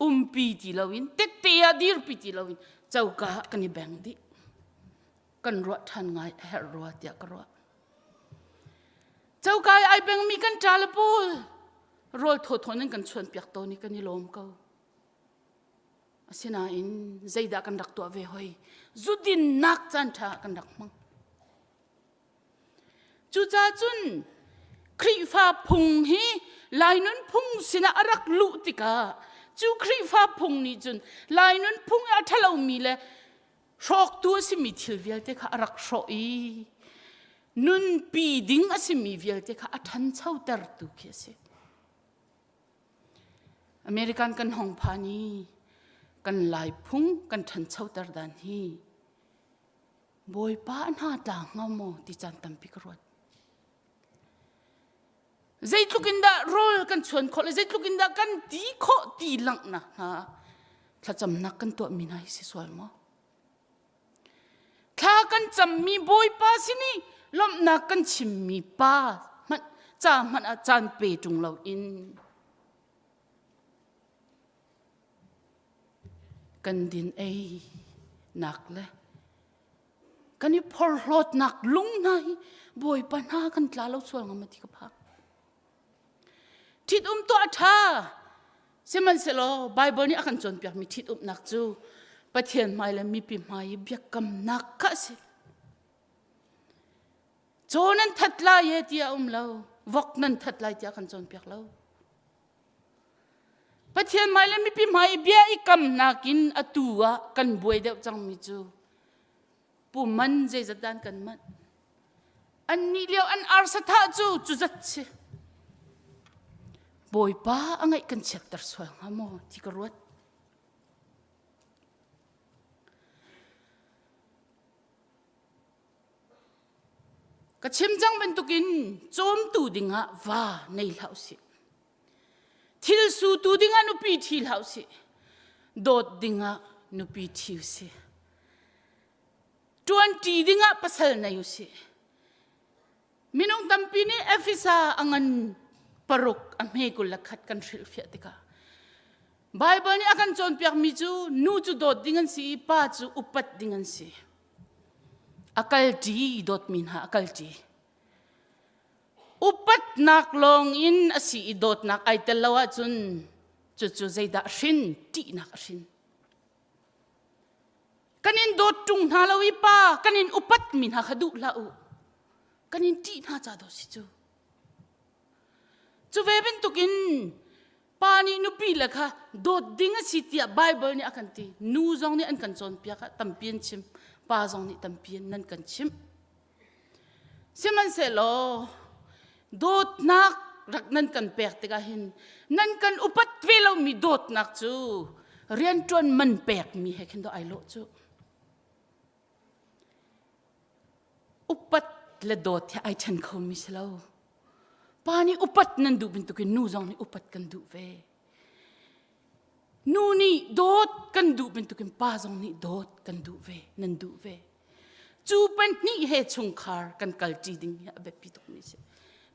I: Umpi ti loin tette ah dirpi ti loin coka ah kan i beng dih. Kan ruah ṭhan ngai a herh rua tiah ka ruah. Coka i ai bengmi kan ṭa le pawl rawl thawthaw in kan chuan piak tawn i kan i lawm ko. Asinain zeidah kan rak tuah ve hoi? Zudinnak caan ṭha kan rak hmang. Cucaah cun Khrihfa phung hi Lai nunphung sinah a rak luh tikah cu Khrihfa phung nih cun Lai nunphung i a ṭhalomi le hrawktu a simi thil vialte kha a rak hrawh i nunpi ding a simi vialte kha a ṭhanchotertu khi a si. American kan hong phan i kan Lai phung kan ṭhanchoter dan hi Bawipa a hna tla hnga maw ti caan tampi ka ruat. Zeitluk in dah rawl kan chuan khawh le zeitluk in dah kan ti khawh ti langhnak hna thlacamnak kan tuahmi hna hi si sual maw? Thla kan cammi Bawipa sin i lawmhnak kan chimmi pa hmanh ca hmanh ah caan pe ṭung loin kan din ei nak le kan i phorhlawtnak lung hna hi Bawipa hna kan tla lo sual ngam ti ka phak. Ṭhit-um tuah a ṭha. Sihmanhsehlaw Baibal nih a kan cawnpiakmi ṭhit-umnak cu Pathian hmai le mipi hmai i biakamnak kha a si. Caw nan that lai e tiah a um lo, vok nan that lai tiah a kan cawnpiak lo. Pathian hmai le mipi hmai i bia i kamnak in atu ah kan buai deuh cangmi cu pu man zeizat dan kan manh. An nih lio an arsa thah cu cu zat si. Bawipa a ngaih kan chiatter sual hnga maw ti ka ruat. Ka chim cang bantukin cawmtu dingah va nei hlah usih. Thil sutu dingah nupi ṭhi hlah usih. Dawt dingah nupi ṭhi usih. Ṭuanṭi dingah pasal nei usih. Minung tampi nih Efesa a ngan paruk a hme 21 kan hrilhfiah tikah Baibal nih a kan cawnpiakmi cu nu cu dawt ding an si i pa cu upat ding an si. A kalṭi dawtmi hna a kalṭi. Upatnak lawng in a si i dawtnak ai tel lo ahcun cucu zeidah a hrin? Ṭihnak a hrin. Kan in dawt ṭung hna lo i pa kan in upatmi hna kha duh hlah u. Kan in ṭih hna ca dawh si cu. Cu ve bantukin pa nih nupi le kha dawt ding a si tiah Baibal nih a kan ti. Nu zong nih an kan cawnpiak ah tampi an chim. Pa zong nih tampi in nan kan chimh. Sihmanhsehlaw dawtnak rak nan kan pek tikah hin nan kan upat ve lomi dawtnak cu rianṭuan man pekmi he khin dawh ai lawh cu. Upat le dawt hi ai ṭhen khomi si lo. Pa nih upat nan duh bantukin nu zong nih upat kan duh ve. Nu nih dawt kan duh bantukin pa zong nih dawt kan duh ve, nan duh ve. Cu pahnih he chungkhar kan kalṭi ding hi a biapi tukmi a si.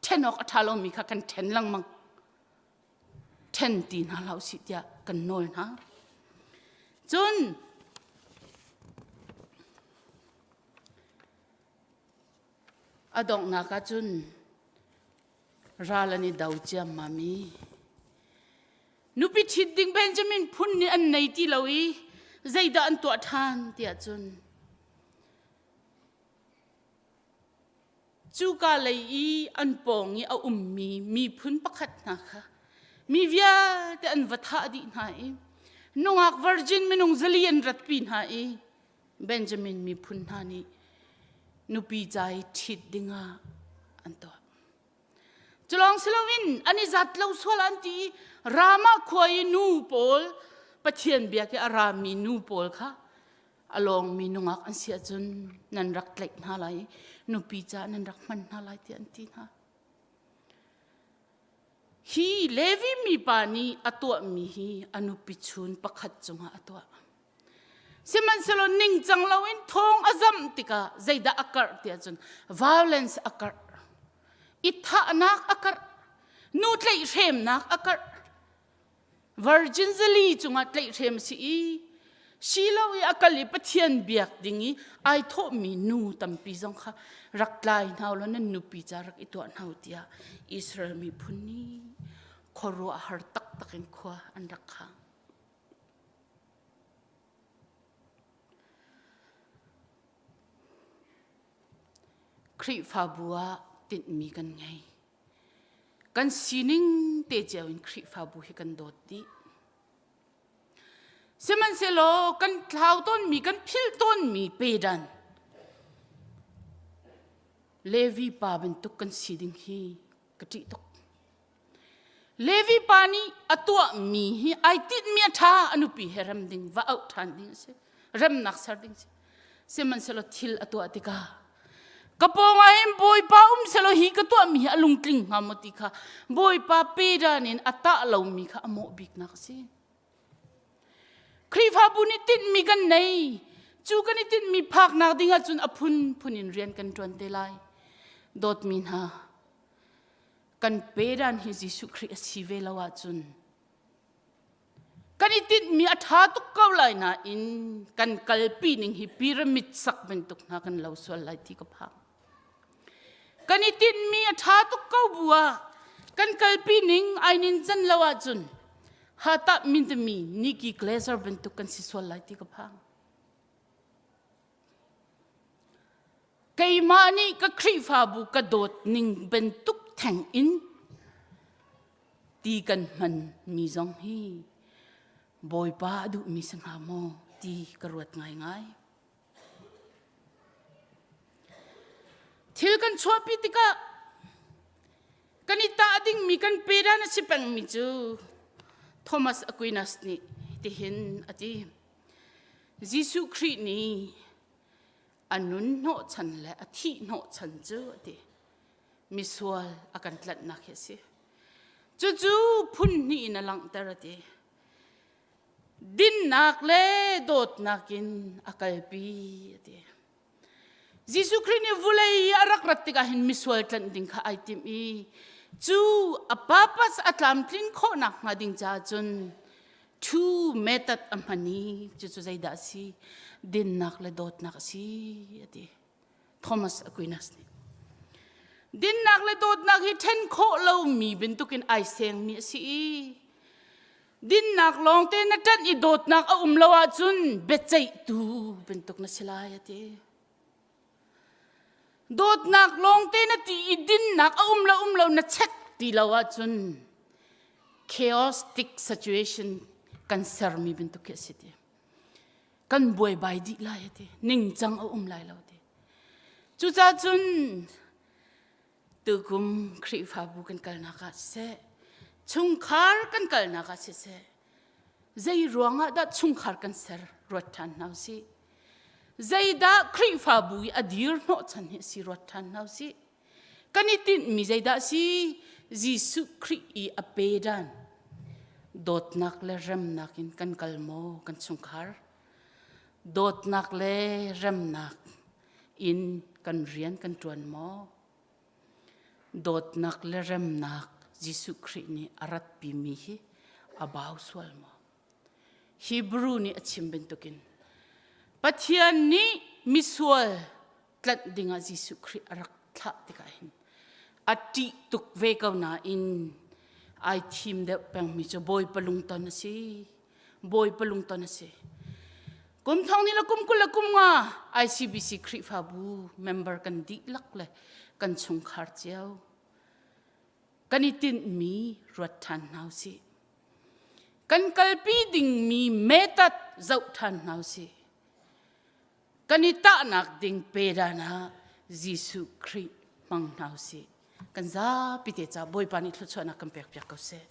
I: Ṭhen awk a ṭha lomi kha kan ṭhen lengmang. Ṭhen ti hna hlah usih tiah kan nawl hna. Cun a donghnak ah cun ral an i do ciammam i nupi ṭhit ding Benjamin phun nih an nei ti lo i zeidah an tuah ṭhan tiah cun cuka lei i an pawng i a ummi miphun pakhat hna kha mi vialte an va thah dih hna i nungak virgin minung zali an ratpi hna i Benjamin miphun hna nih nupi ca i ṭhit dingah an tuah. Culawng si loin an i zat lo sual an ti i Ramah khua i nu pawl Pathian biak i a rami nu pawl kha a lawngmi nungak an si ahcun nan rak tlaih hna lai i nupi caah nan rak hman hna lai tiah an ti hna. Hi Levi mipa nih a tuahmi hi a nupi chun pakhat cungah a tuah. Sihmanhsehlaw ningcang loin thawng a zamh tikah zeidah a karh tiah cun violence a karh. I thahnak a karh. Nu tlaihhremnak a karh. Virgin zali cungah tlaihhrem a si i silo i a kal i Pathian biak ding i ai thawhmi nu tampi zong kha rak tlai hna law nan nupi ca rak i tuah hna tiah Israel miphun nih khuaruahhar taktak in khua an rak khang. Khrihfabu ah tinhmi kan ngei. Kan sining te cio in Khrihfabu hi kan dawt dih. Sihmanhsehlaw kan thlau tawnmi, kan philh tawnmi pedan Levi pa bantuk kan si ding hi ka ṭih tuk. Levi pa nih a tuahmi hi ai tinhmi a ṭha, a nupi he rem ding, va auh ṭhan ding a si, remnak ser ding a si. Sihmanhsehlaw thil a tuah tikah ka pawng ah hin Bawipa um selaw hi ka tuahmi hi a lungtling hnga maw ti kha Bawipa pedan in a tah lomi kha a mawh biknak a si. Khrihfabu nih tinhmi kan nei. Cu kan i tinhmi phaknak ding ahcun a phunphun in rian kan ṭuan te lai. Dawtmi hna, kan pedan hi Jesuh Khrih a si ve lo ahcun kan i tinhmi a ṭha tuk ko lai nain kan kalpi ning hi pyramid sak bantuk hna kan lo sual lai ti ka phang. Kan i tinhmi a ṭha tuk ko bu ah kan kalpi ning ai nin can lo ahcun hata mintami Nikki Glaser bantuk kan si sual lai ti ka phang. Keimah nih ka Khrihfabu ka dawt ning bantuk theng in ti kan hman mi zong hi Bawipa a duhmi si hnga maw ti ka ruat ngaingai. Thil kan chuahpi tikah kan i tah dingmi kan pedan a si pengmi cu Thomas Aquinas nih tihin a ti. Jesuh Khrih nih a nun hnawhchan le a thih hnawhchan cu a ti. Misual a kan tlanhnak hi a si. Cucu phun hnih in a langhter a ti. Dinnak le dawtnak in a kalpi a ti. Jesuh Khrih nih vulei i a rak rat tikah hin misual tlanh ding kha ai timh i cu a purpose a tlamtlin khawhnak hnga ding caah cun two method a hman i cucu zeidah a si dinnak le dawtnak a si a ti Thomas Aquinas nih dinnak le dawtnak hi ṭhen khawh lomi bantukin ai sengmi a si i Dinnak lawngte na ṭanh i dawtnak a um lo ahcun biaceihtu bantuk na si lai a ti. Dawtnak lawngte na ti i dinnak a um lo um lo na check ti lo ahcun chaotic situation kan sermi bantuk khi a si ti. Kan buaibai dih lai a ti. Ningcang a um lai lo ti. Cucaah cun Tukum Khrihfabu kan kalnak ah siseh, chungkhar kan kalnak ah siseh, zei ruangah dah chungkhar kan ser ruat ṭhan hna usih. Zeidah Khrihfabu i a dir hnawhchan hi a si ruat ṭhan hna usih. Kan i tinhmi zeidah a si? Jesuh Khrih i a pedan dawtnak le remnak in kan kal maw kan chungkhar? Dawtnak le remnak in kan rian kan ṭuan maw? Dawtnak le remnak Jesuh Khrih nih a ratpimi hi a bau sual maw? Hebrew nih a chim bantukin Pathian nih misual tlanh dingah Jesuh Khrih a rak thlah tikah hin a ṭih tuk ve ko nain ai thim deuh pengmi cu Bawipa lungton a si. Bawipa lungton a si. Kum thong ni le kum 20 le kum nga ICBC Khrihfabu member kan dihlak le kan chungkhar cio kan i tinhmi ruat ṭhan hna usih. Kan kalpi dingmi method zoh ṭhan hna usih. Kan i tahnak ding pedan ah Jesuh Khrih hmang hna usih. Kan zapi te ca Bawipa nih thluachuahnak kan pek piak ko seh.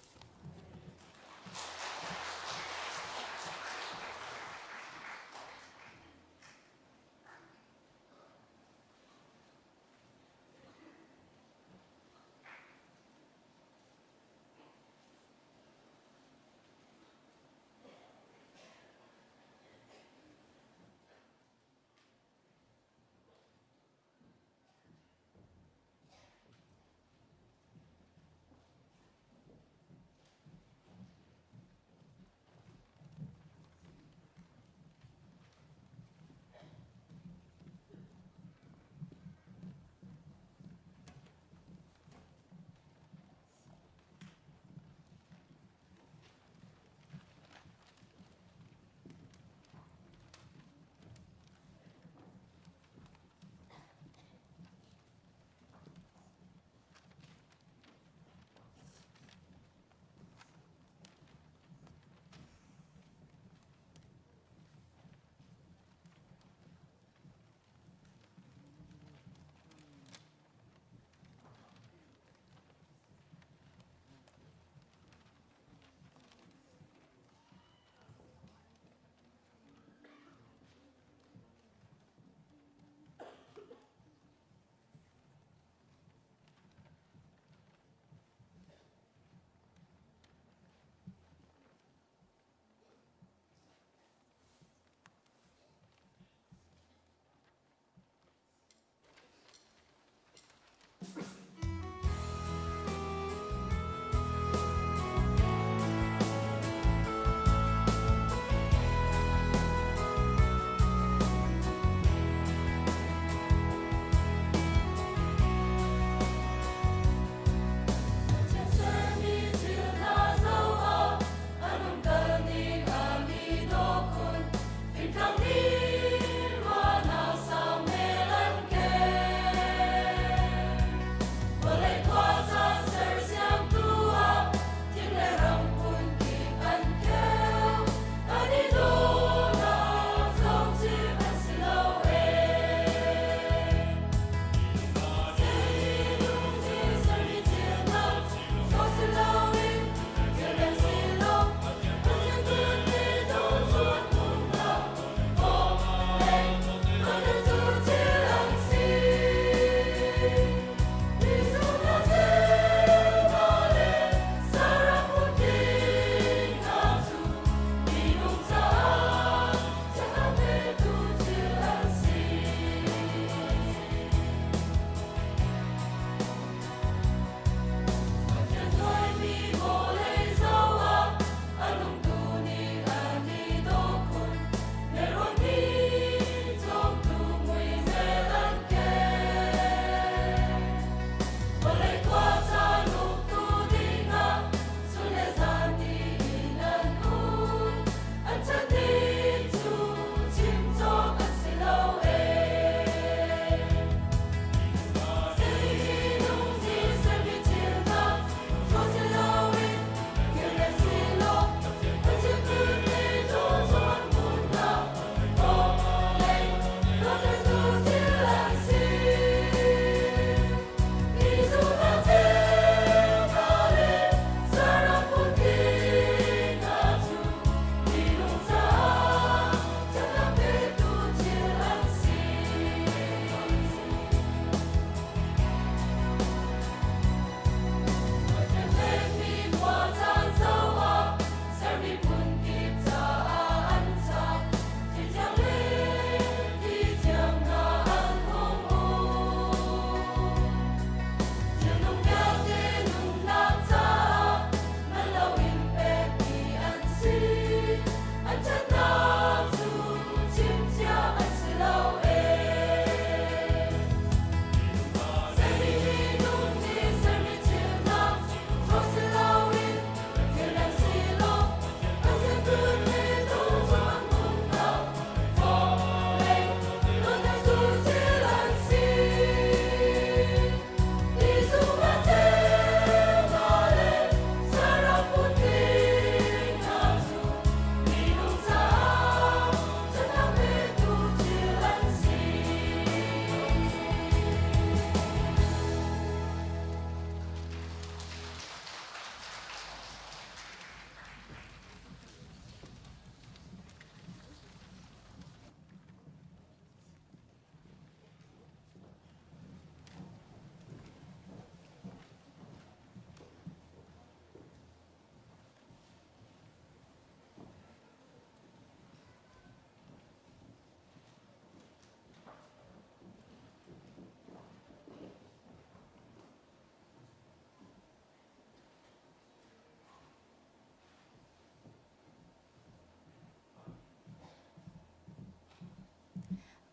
J: Vawlei khuacaan uktu dingah chun le zan tiin an um. An chan cu chim cawk an si lo ee. Zei nung nih sermi thil hna, hrawh si loin thil le si law, Pathian kut nih cu an hmuh hna. Vawlei dawtnak thil an si. Mi zumhnak thil hna le saram phuntling hna cu minung caah ṭhatnak petu thil an si. Pathian pekmi khuacaan zoh ah sermi phunkip caah an ca. Thil thianghlim ti thiang hna an hung um. Thilnung vialte nunnak caah man loin pekmi an si. An ṭhatnak cu chimcia an si lo ee. Sermi minung nih sermi thil hna hrawh si loin thil an si lo. Pathian kut nih tung cu an hmuh hna. Vawlei dawtnak cu thil an si. Ti zungah thil hna le saram phuntling hna cu minung caah ṭhatnak petu thil an si.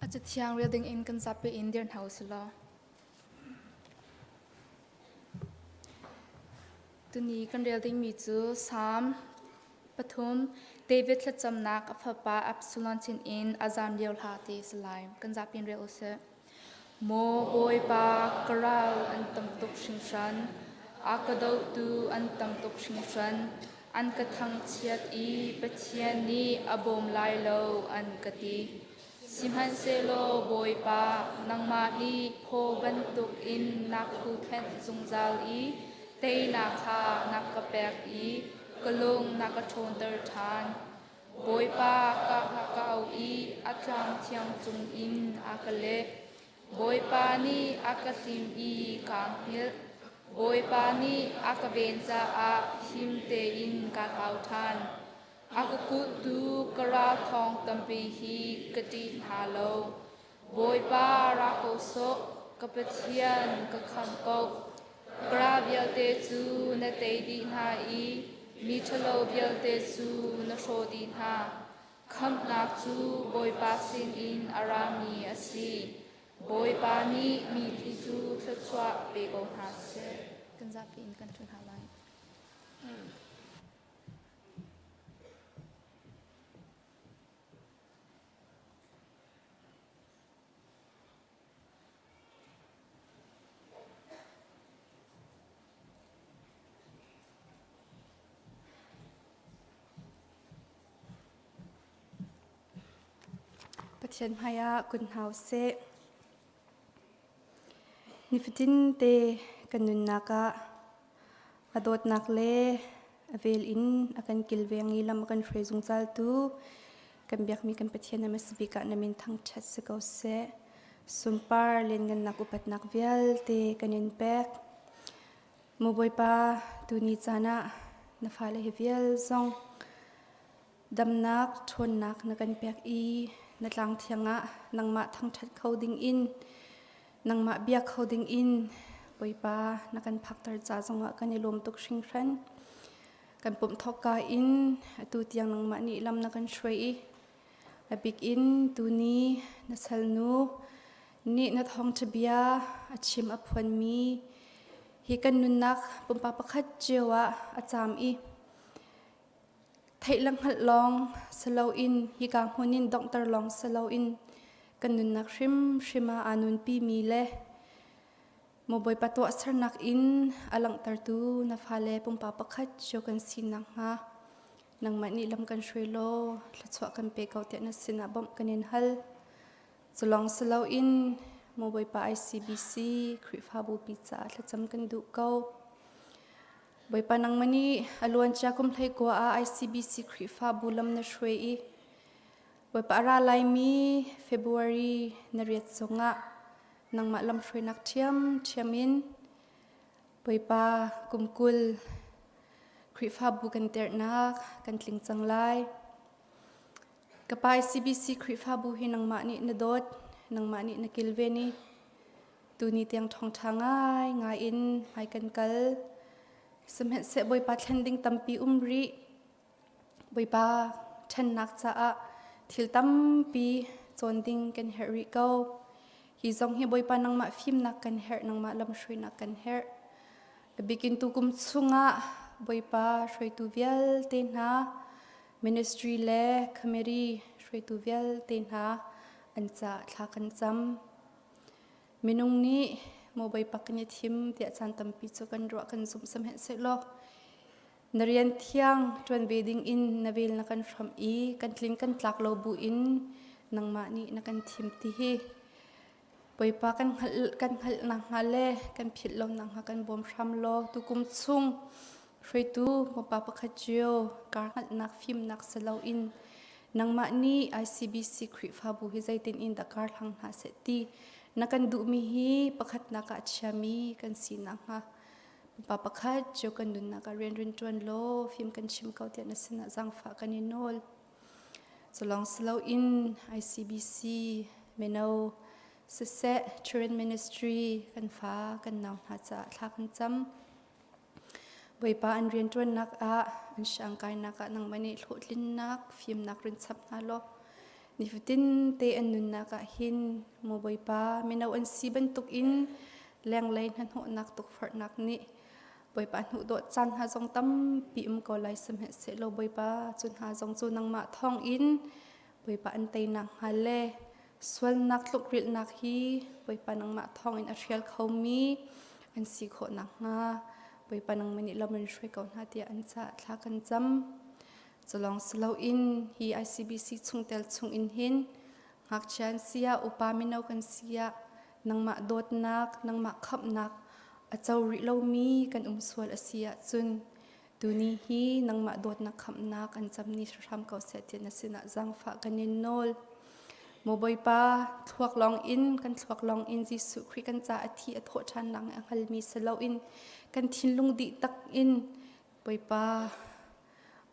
K: A cathiang rel ding in kan zapi in dir hna usih law. Tuni kan rel dingmi cu Salm 3 David thlacamnak a fapa Absalom sin in a zam lio hla ti a si lai. Kan zapi in rel usih. Maw Bawipa, ka ral an tam tuk hringhran. A ka dohtu an tam tuk hringhran. An ka thangchiat i Pathian nih a bawm lai lo an ka ti. Sihmanhsehlaw Bawipa, nangmah nih phaw bantukin na huhphenh zungzal i teinak kha na ka pek i ka lung na ka ṭhawnter ṭhan. Bawipa ka ka auh i a tlang thiang cungin a ka leh. Bawipa nih a ka hlim i kaa hngilh. Bawipa nih a ka ven caah him tein kaa hlau ṭhan. A ka kulhtu ka ral thawng tampi hi ka ṭih hna lo. Bawipa ra ko sawh, ka Pathian ka khamh ko. Ka ral vialte cu na tei dih hna i mi ṭhalo vialte cu na hrawh dih hna. Khamhnak cu Bawipa sinin a rami a si. Bawipa nih mi cu thluachuah pe ko hna seh. Kan zapi in kan ṭhu hna lai.
L: Pathian hmaiah kun hna usih. Nifatin te kan nunnak ah a dawtnak le a vel in a kan kilveng i lam a kan hruai zungzaltu kan biakmi kan Pathian na hmasa bik ah na min thangṭhat si ko seh. Sunpar lianngannak upatnak vialte kan in pek. Maw Bawipa, tuni caan ah na fale hi vial zong damnak ṭhawnnak na kan pek i na tlang thiang ah nangmah thangṭhat kho ding in nangmah biak kho ding in Bawipa na kan phakter ca zongah kan i lawm tuk hringhran. Kan pumh thawkka in atu tiang nangmah nih lam na kan hruai i a bik in tuni na salnu nih na thawngṭha bia a chim a phuanmi. Hi kan nunnak pumpak pakhat cio ah a caam i theih le hngalh lawng si loin hika hmun in donghter lawng si loin kan nunnak hrimhrim ah aa nunpimi le Maw Bawipa tuahsernak in a langhtertu na fale pumpak pakhat cio kan si nakhnga nangmah nih lam kan hruai law thluachuah kan pe ko tiah na sinah bawmh kan in hal. Culawng si loin maw Bawipa ICBC Khrihfabu pi caah thlacam kan duh ko. Bawipa nangmah nih a luancia kum 19 ah ICBC Khrihfabu lam na hruai i Bawipa a ra laimi February na riat zongah nangmah lamhruainak ṭhiamṭhiam in Bawipa kum 20 Khrihfabu kan terhnak kan tling cang lai. Ka pa CBC Khrihfabu hi nangmah nih na dawt, nangmah nih na kilven i tuni tiang ṭhawngṭha ngai ngai in hmai kan kal. Sihmanhseh Bawipa thlen ding tampi um rih. Bawipa ṭhennak caah thil tampi cawn ding kan herh rih ko. Hi zong hi Bawipa nangmah fimnak kan herh, nangmah lamhruainak kan herh. A bikin tukum chungah Bawipa hruaitu vialte hna, ministry le committee hruaitu vialte hna an caah thla kan cam. Minung nih maw Bawipa kan i thim tiah caan tampi cu kan ruah kan zumh sihmanhsehlaw Na rian thiang ṭuan ve dingin na vel na kan hramh i kan tling kan tlak lo buin nangmah nih na kan thim ti hi Bawipa kan hngalh kan hngalh nakhnga le kan philh lo nakhnga kan bawm hram law tukum chung hruaitu Bawipa pakhat cio kar hngalhnak fimnak si loin nangmah nih ICBC Khrihfabu hi zeitin in dah kar hlang hna seh ti na kan duhmi hi pakhatnak ah chiami kan si nakhnga Pa pakhat cu kan nunnak ah rian run ṭuan law fim kan chim ko tiah na sinah zaangfah kan i nawl. Culawng si loin ICBC mino siseh Children Ministry kan fa kan nau hna caah thla kan cam. Bawipa an rianṭuannak ah an siangkainak ah nangmah nih hlawhtlinnak fimnak run chap hna law nifatin te an nunnak ah hin maw Bawipa mino an si bantuk in lenglei hnahnawhnak tukforhnak nih Bawipa hnuhdawh caan hna zong tampi um ko lai sihmanhsehlaw Bawipa cu hna zong cu nangmah thawng in Bawipa an teinak hnga le sualnak tlukrilhnak hi Bawipa nangmah thawng in a hrial khomi an si khawh nakhnga Bawipa nangmah nih lam in hruai ko hna tiah an caah thla kan cam. Culawng si loin hi ICBC chungtel chung in hin ngakchia an si ah upa mino kan si ah nangmah dawtnak, nangmah khamhnak a co rih lomi kan um sual a si ahcun tuni hi nangmah dawtnak khamhnak an cam ni hram ko seh tiah na sinah zaangfah kan in nawl. Maw Bawipa, thluak lawng in kan thluak lawng in Jesuh Khrih kan ca a thi a thawh ṭhan nak a hngalmi si loin kan thinlung dih tak in Bawipa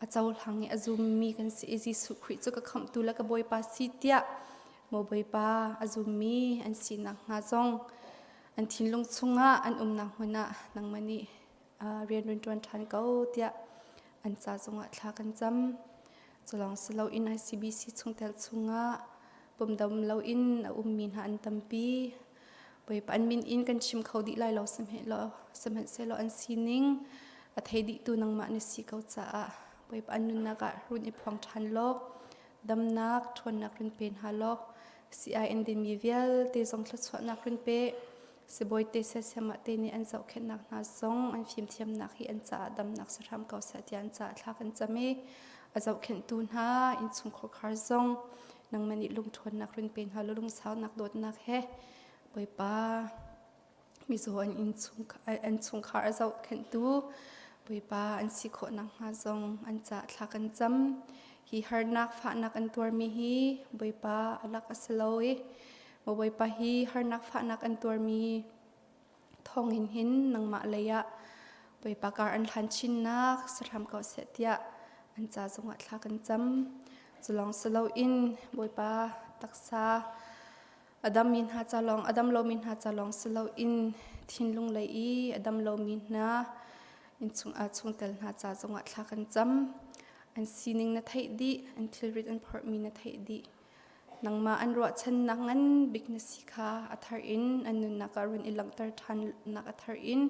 L: a cohlang i a zummi kan si i Jesuh Khrih cu ka khamhtu le ka Bawipa si tiah maw Bawipa a zummi an si nakhnga zong an thinlung chungah an umnak hmun ah nangmah nih rian run ṭuan ṭhan ko tiah an ca zongah thla kan cam. Culawng si loin ICBC chungtel chungah pumdam loin a ummi hna an tampi. Bawipa an min in kan chim kho dih lai lo sihmanhsehlaw an sining a thei dihtu nangmah na si ko caah Bawipa an nunnak ah run i phuang ṭhan law damnak ṭhawnnak run pe hna law CIN dinmi vialte zong thluachuahnak run pe sibawi te siasiamah te nih an zohkhenhnak hna zong an fimthiamnak hi an caah damnak si hram ko seh tiah an caah thla kan cam i a zohkhenhtu hna innchungkhar zong nangmah nih lungṭhawnnak run pe hna law lungsaunak dawtnak he Bawipa mizaw an inn chung an chungkhar a zohkhenhtu Bawipa an si khawh nakhnga zong an caah thla kan cam hi harnak fahnak an tuarmi hi Bawipa a lak a si lo i Bawipa hi harnak fahnak an tuarmi thawngin hin nangmah lei ah Bawipa kar an hlan chinnak sahram ko seh tiah an ca zongah thla kan cam. Culawng si loin Bawipa taksa a dammi hna ca lawng a dam lomi hna ca lawng si loin thinlung lei i a dam lomi hna innchung ah chungtel hna ca zongah thla kan cam. An sining na theih dih, an thilrit an phorhmi na theih dih. Nangmah an ruahchannak ngan bik na si kha a thar in an nunnak ah run i langhter ṭhannak a thar in.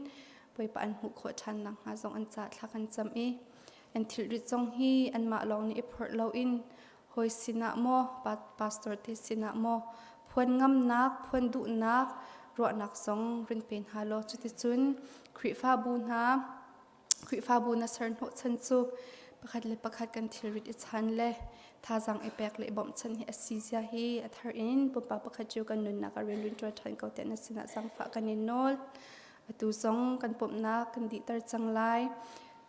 L: Bawipa an hmuh khawh ṭhan nakhnga zong an caah thla kan cam i an thilrit zong hi anmah lawng nih i phorh loin hawi sinah maw pastor te sinah maw phuan ngamnak phuan duhnak ruahnak zong rin pe hna law cuticun Khrihfabu hna Khrihfabu na ser hnawhchan cu pakhat le pakhat kan thilrit i chan le thazaang i pek le i bawmhchan hi a si zia hi a thar in pumpak pakhat cio kan nunnak ah rian rin ṭuan ṭhan ko tiah na sinah zaangfah kan in nawl. Atu zong kan pumhnak kan dihter cang lai.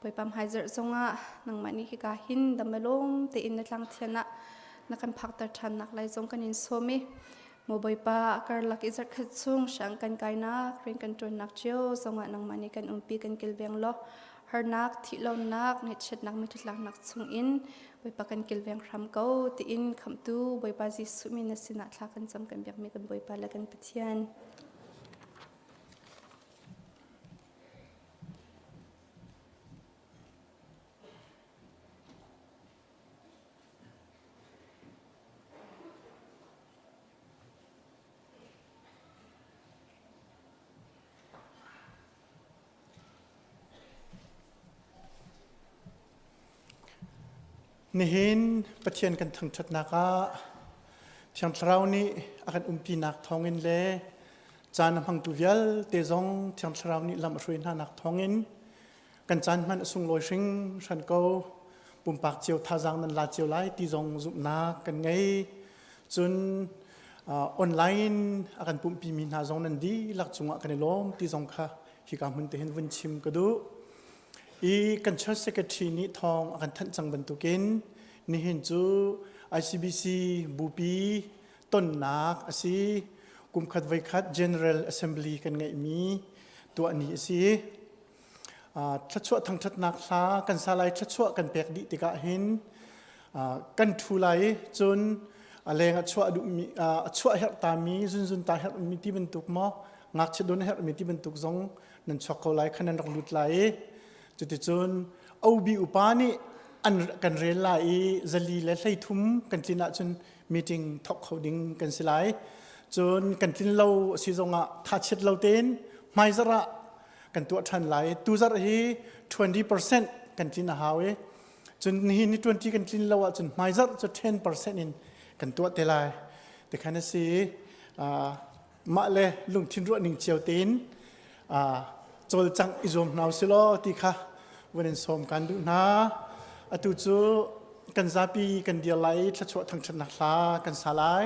L: Bawipa hmaizarh zongah nangmah nih hika hin damalawm tein na tlangthian ah na kan phakter ṭhannak lai zong kan in sawm i Maw Bawipa a karlak i zarhkhat chung hrang kan kainak rian kan ṭuannak cio zongah nangmah nih kan umpi kan kilveng law harnak thihlonak ngaihchiatnak mithitlaknak chungin Bawipa kan kilveng hram ko tiin khamhtu Bawipa Jesuh min na sinah thla kan cam kan biakmi kan Bawipa le kan Pathian.
M: Nihin Pathian kan thangṭhatnak ah Thiang Thlarau nih a kan umpinak thawngin le caan a hmangtu vialte zong Thiang Thlarau nih lam a hruai hnanak thawngin kan caan hman a sunglawi hringhran ko. Pumpak cio thazaang nan la cio lai ti zong zumhnak kan ngei. Cun online a kan pumhpimi hna zong nan dihlak cungah kan i lawm ti zong kha hika hmun te hin vun chim ka duh. I kan church secretary nih thawng a kan thanh cang bantukin nihin cu ICBC bupi tonnak a si. Kumkhat voikhat General Assembly kan ngeihmi tuah ni a si. Thluachuah thangṭhatnak hla kan sa lai thluachuah kan pek dih tikah hin kan ṭhu lai i cun a leng a chuah duhmi a chuah herh tami zunzun ta herhmi ti bantuk maw ngakchia don herhmi ti bantuk zong nan chuak ko lai khan nan rak lut lai i cuticun OB upa nih an kan rel lai i zali le 13 kan tlin ahcun meeting thawk kho ding kan si lai cun kan tlin lo a si zongah thachiat lo tein hmaizarh ah kan tuah ṭhan lai. Tuzarh hi 20% kan tlin a hau i cun nihin ni 20 kan tlin lo ahcun hmaizarh cu 10% in kan tuah te lai. Tikhan a si mah le lungthin ruah ning cio tein cawlcangh i zuam hna usilaw ti kha vun in sawm kan duh hna. Atu cu kan zapi kan dir lai i thluachuah thangṭhatnak hla kan sa lai.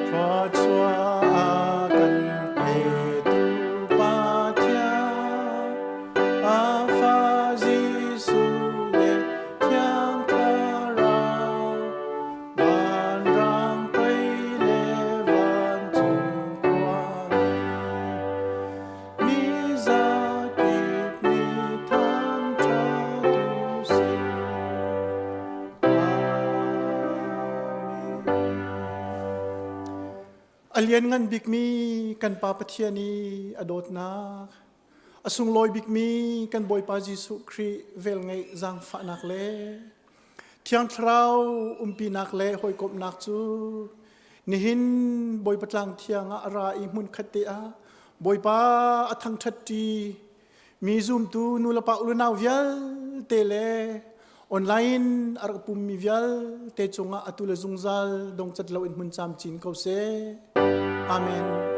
M: Thluachuah kan petu Pathian, a Fa Jesuh le Thiang Thlarau, vanrang toi le vancung khuami, mi zakip nih thangṭhat u sih. A lianngan bikmi kan Pa Pathian i a dawtnak, a sunglawi bikmi kan Bawipa Jesuh Khrih velngeih zaangfahnak le Thiang Thlarau umpinak le hawikomhnak cu nihin Bawipa tlang thiang ah a ra i hmunkhat te ah Bawipa a thangṭhatṭi Mi zumtu nulepa unau vialte le online a rak pummi vialte cungah atu le zungzal dongcat loin hmun camcin ko seh. Amen.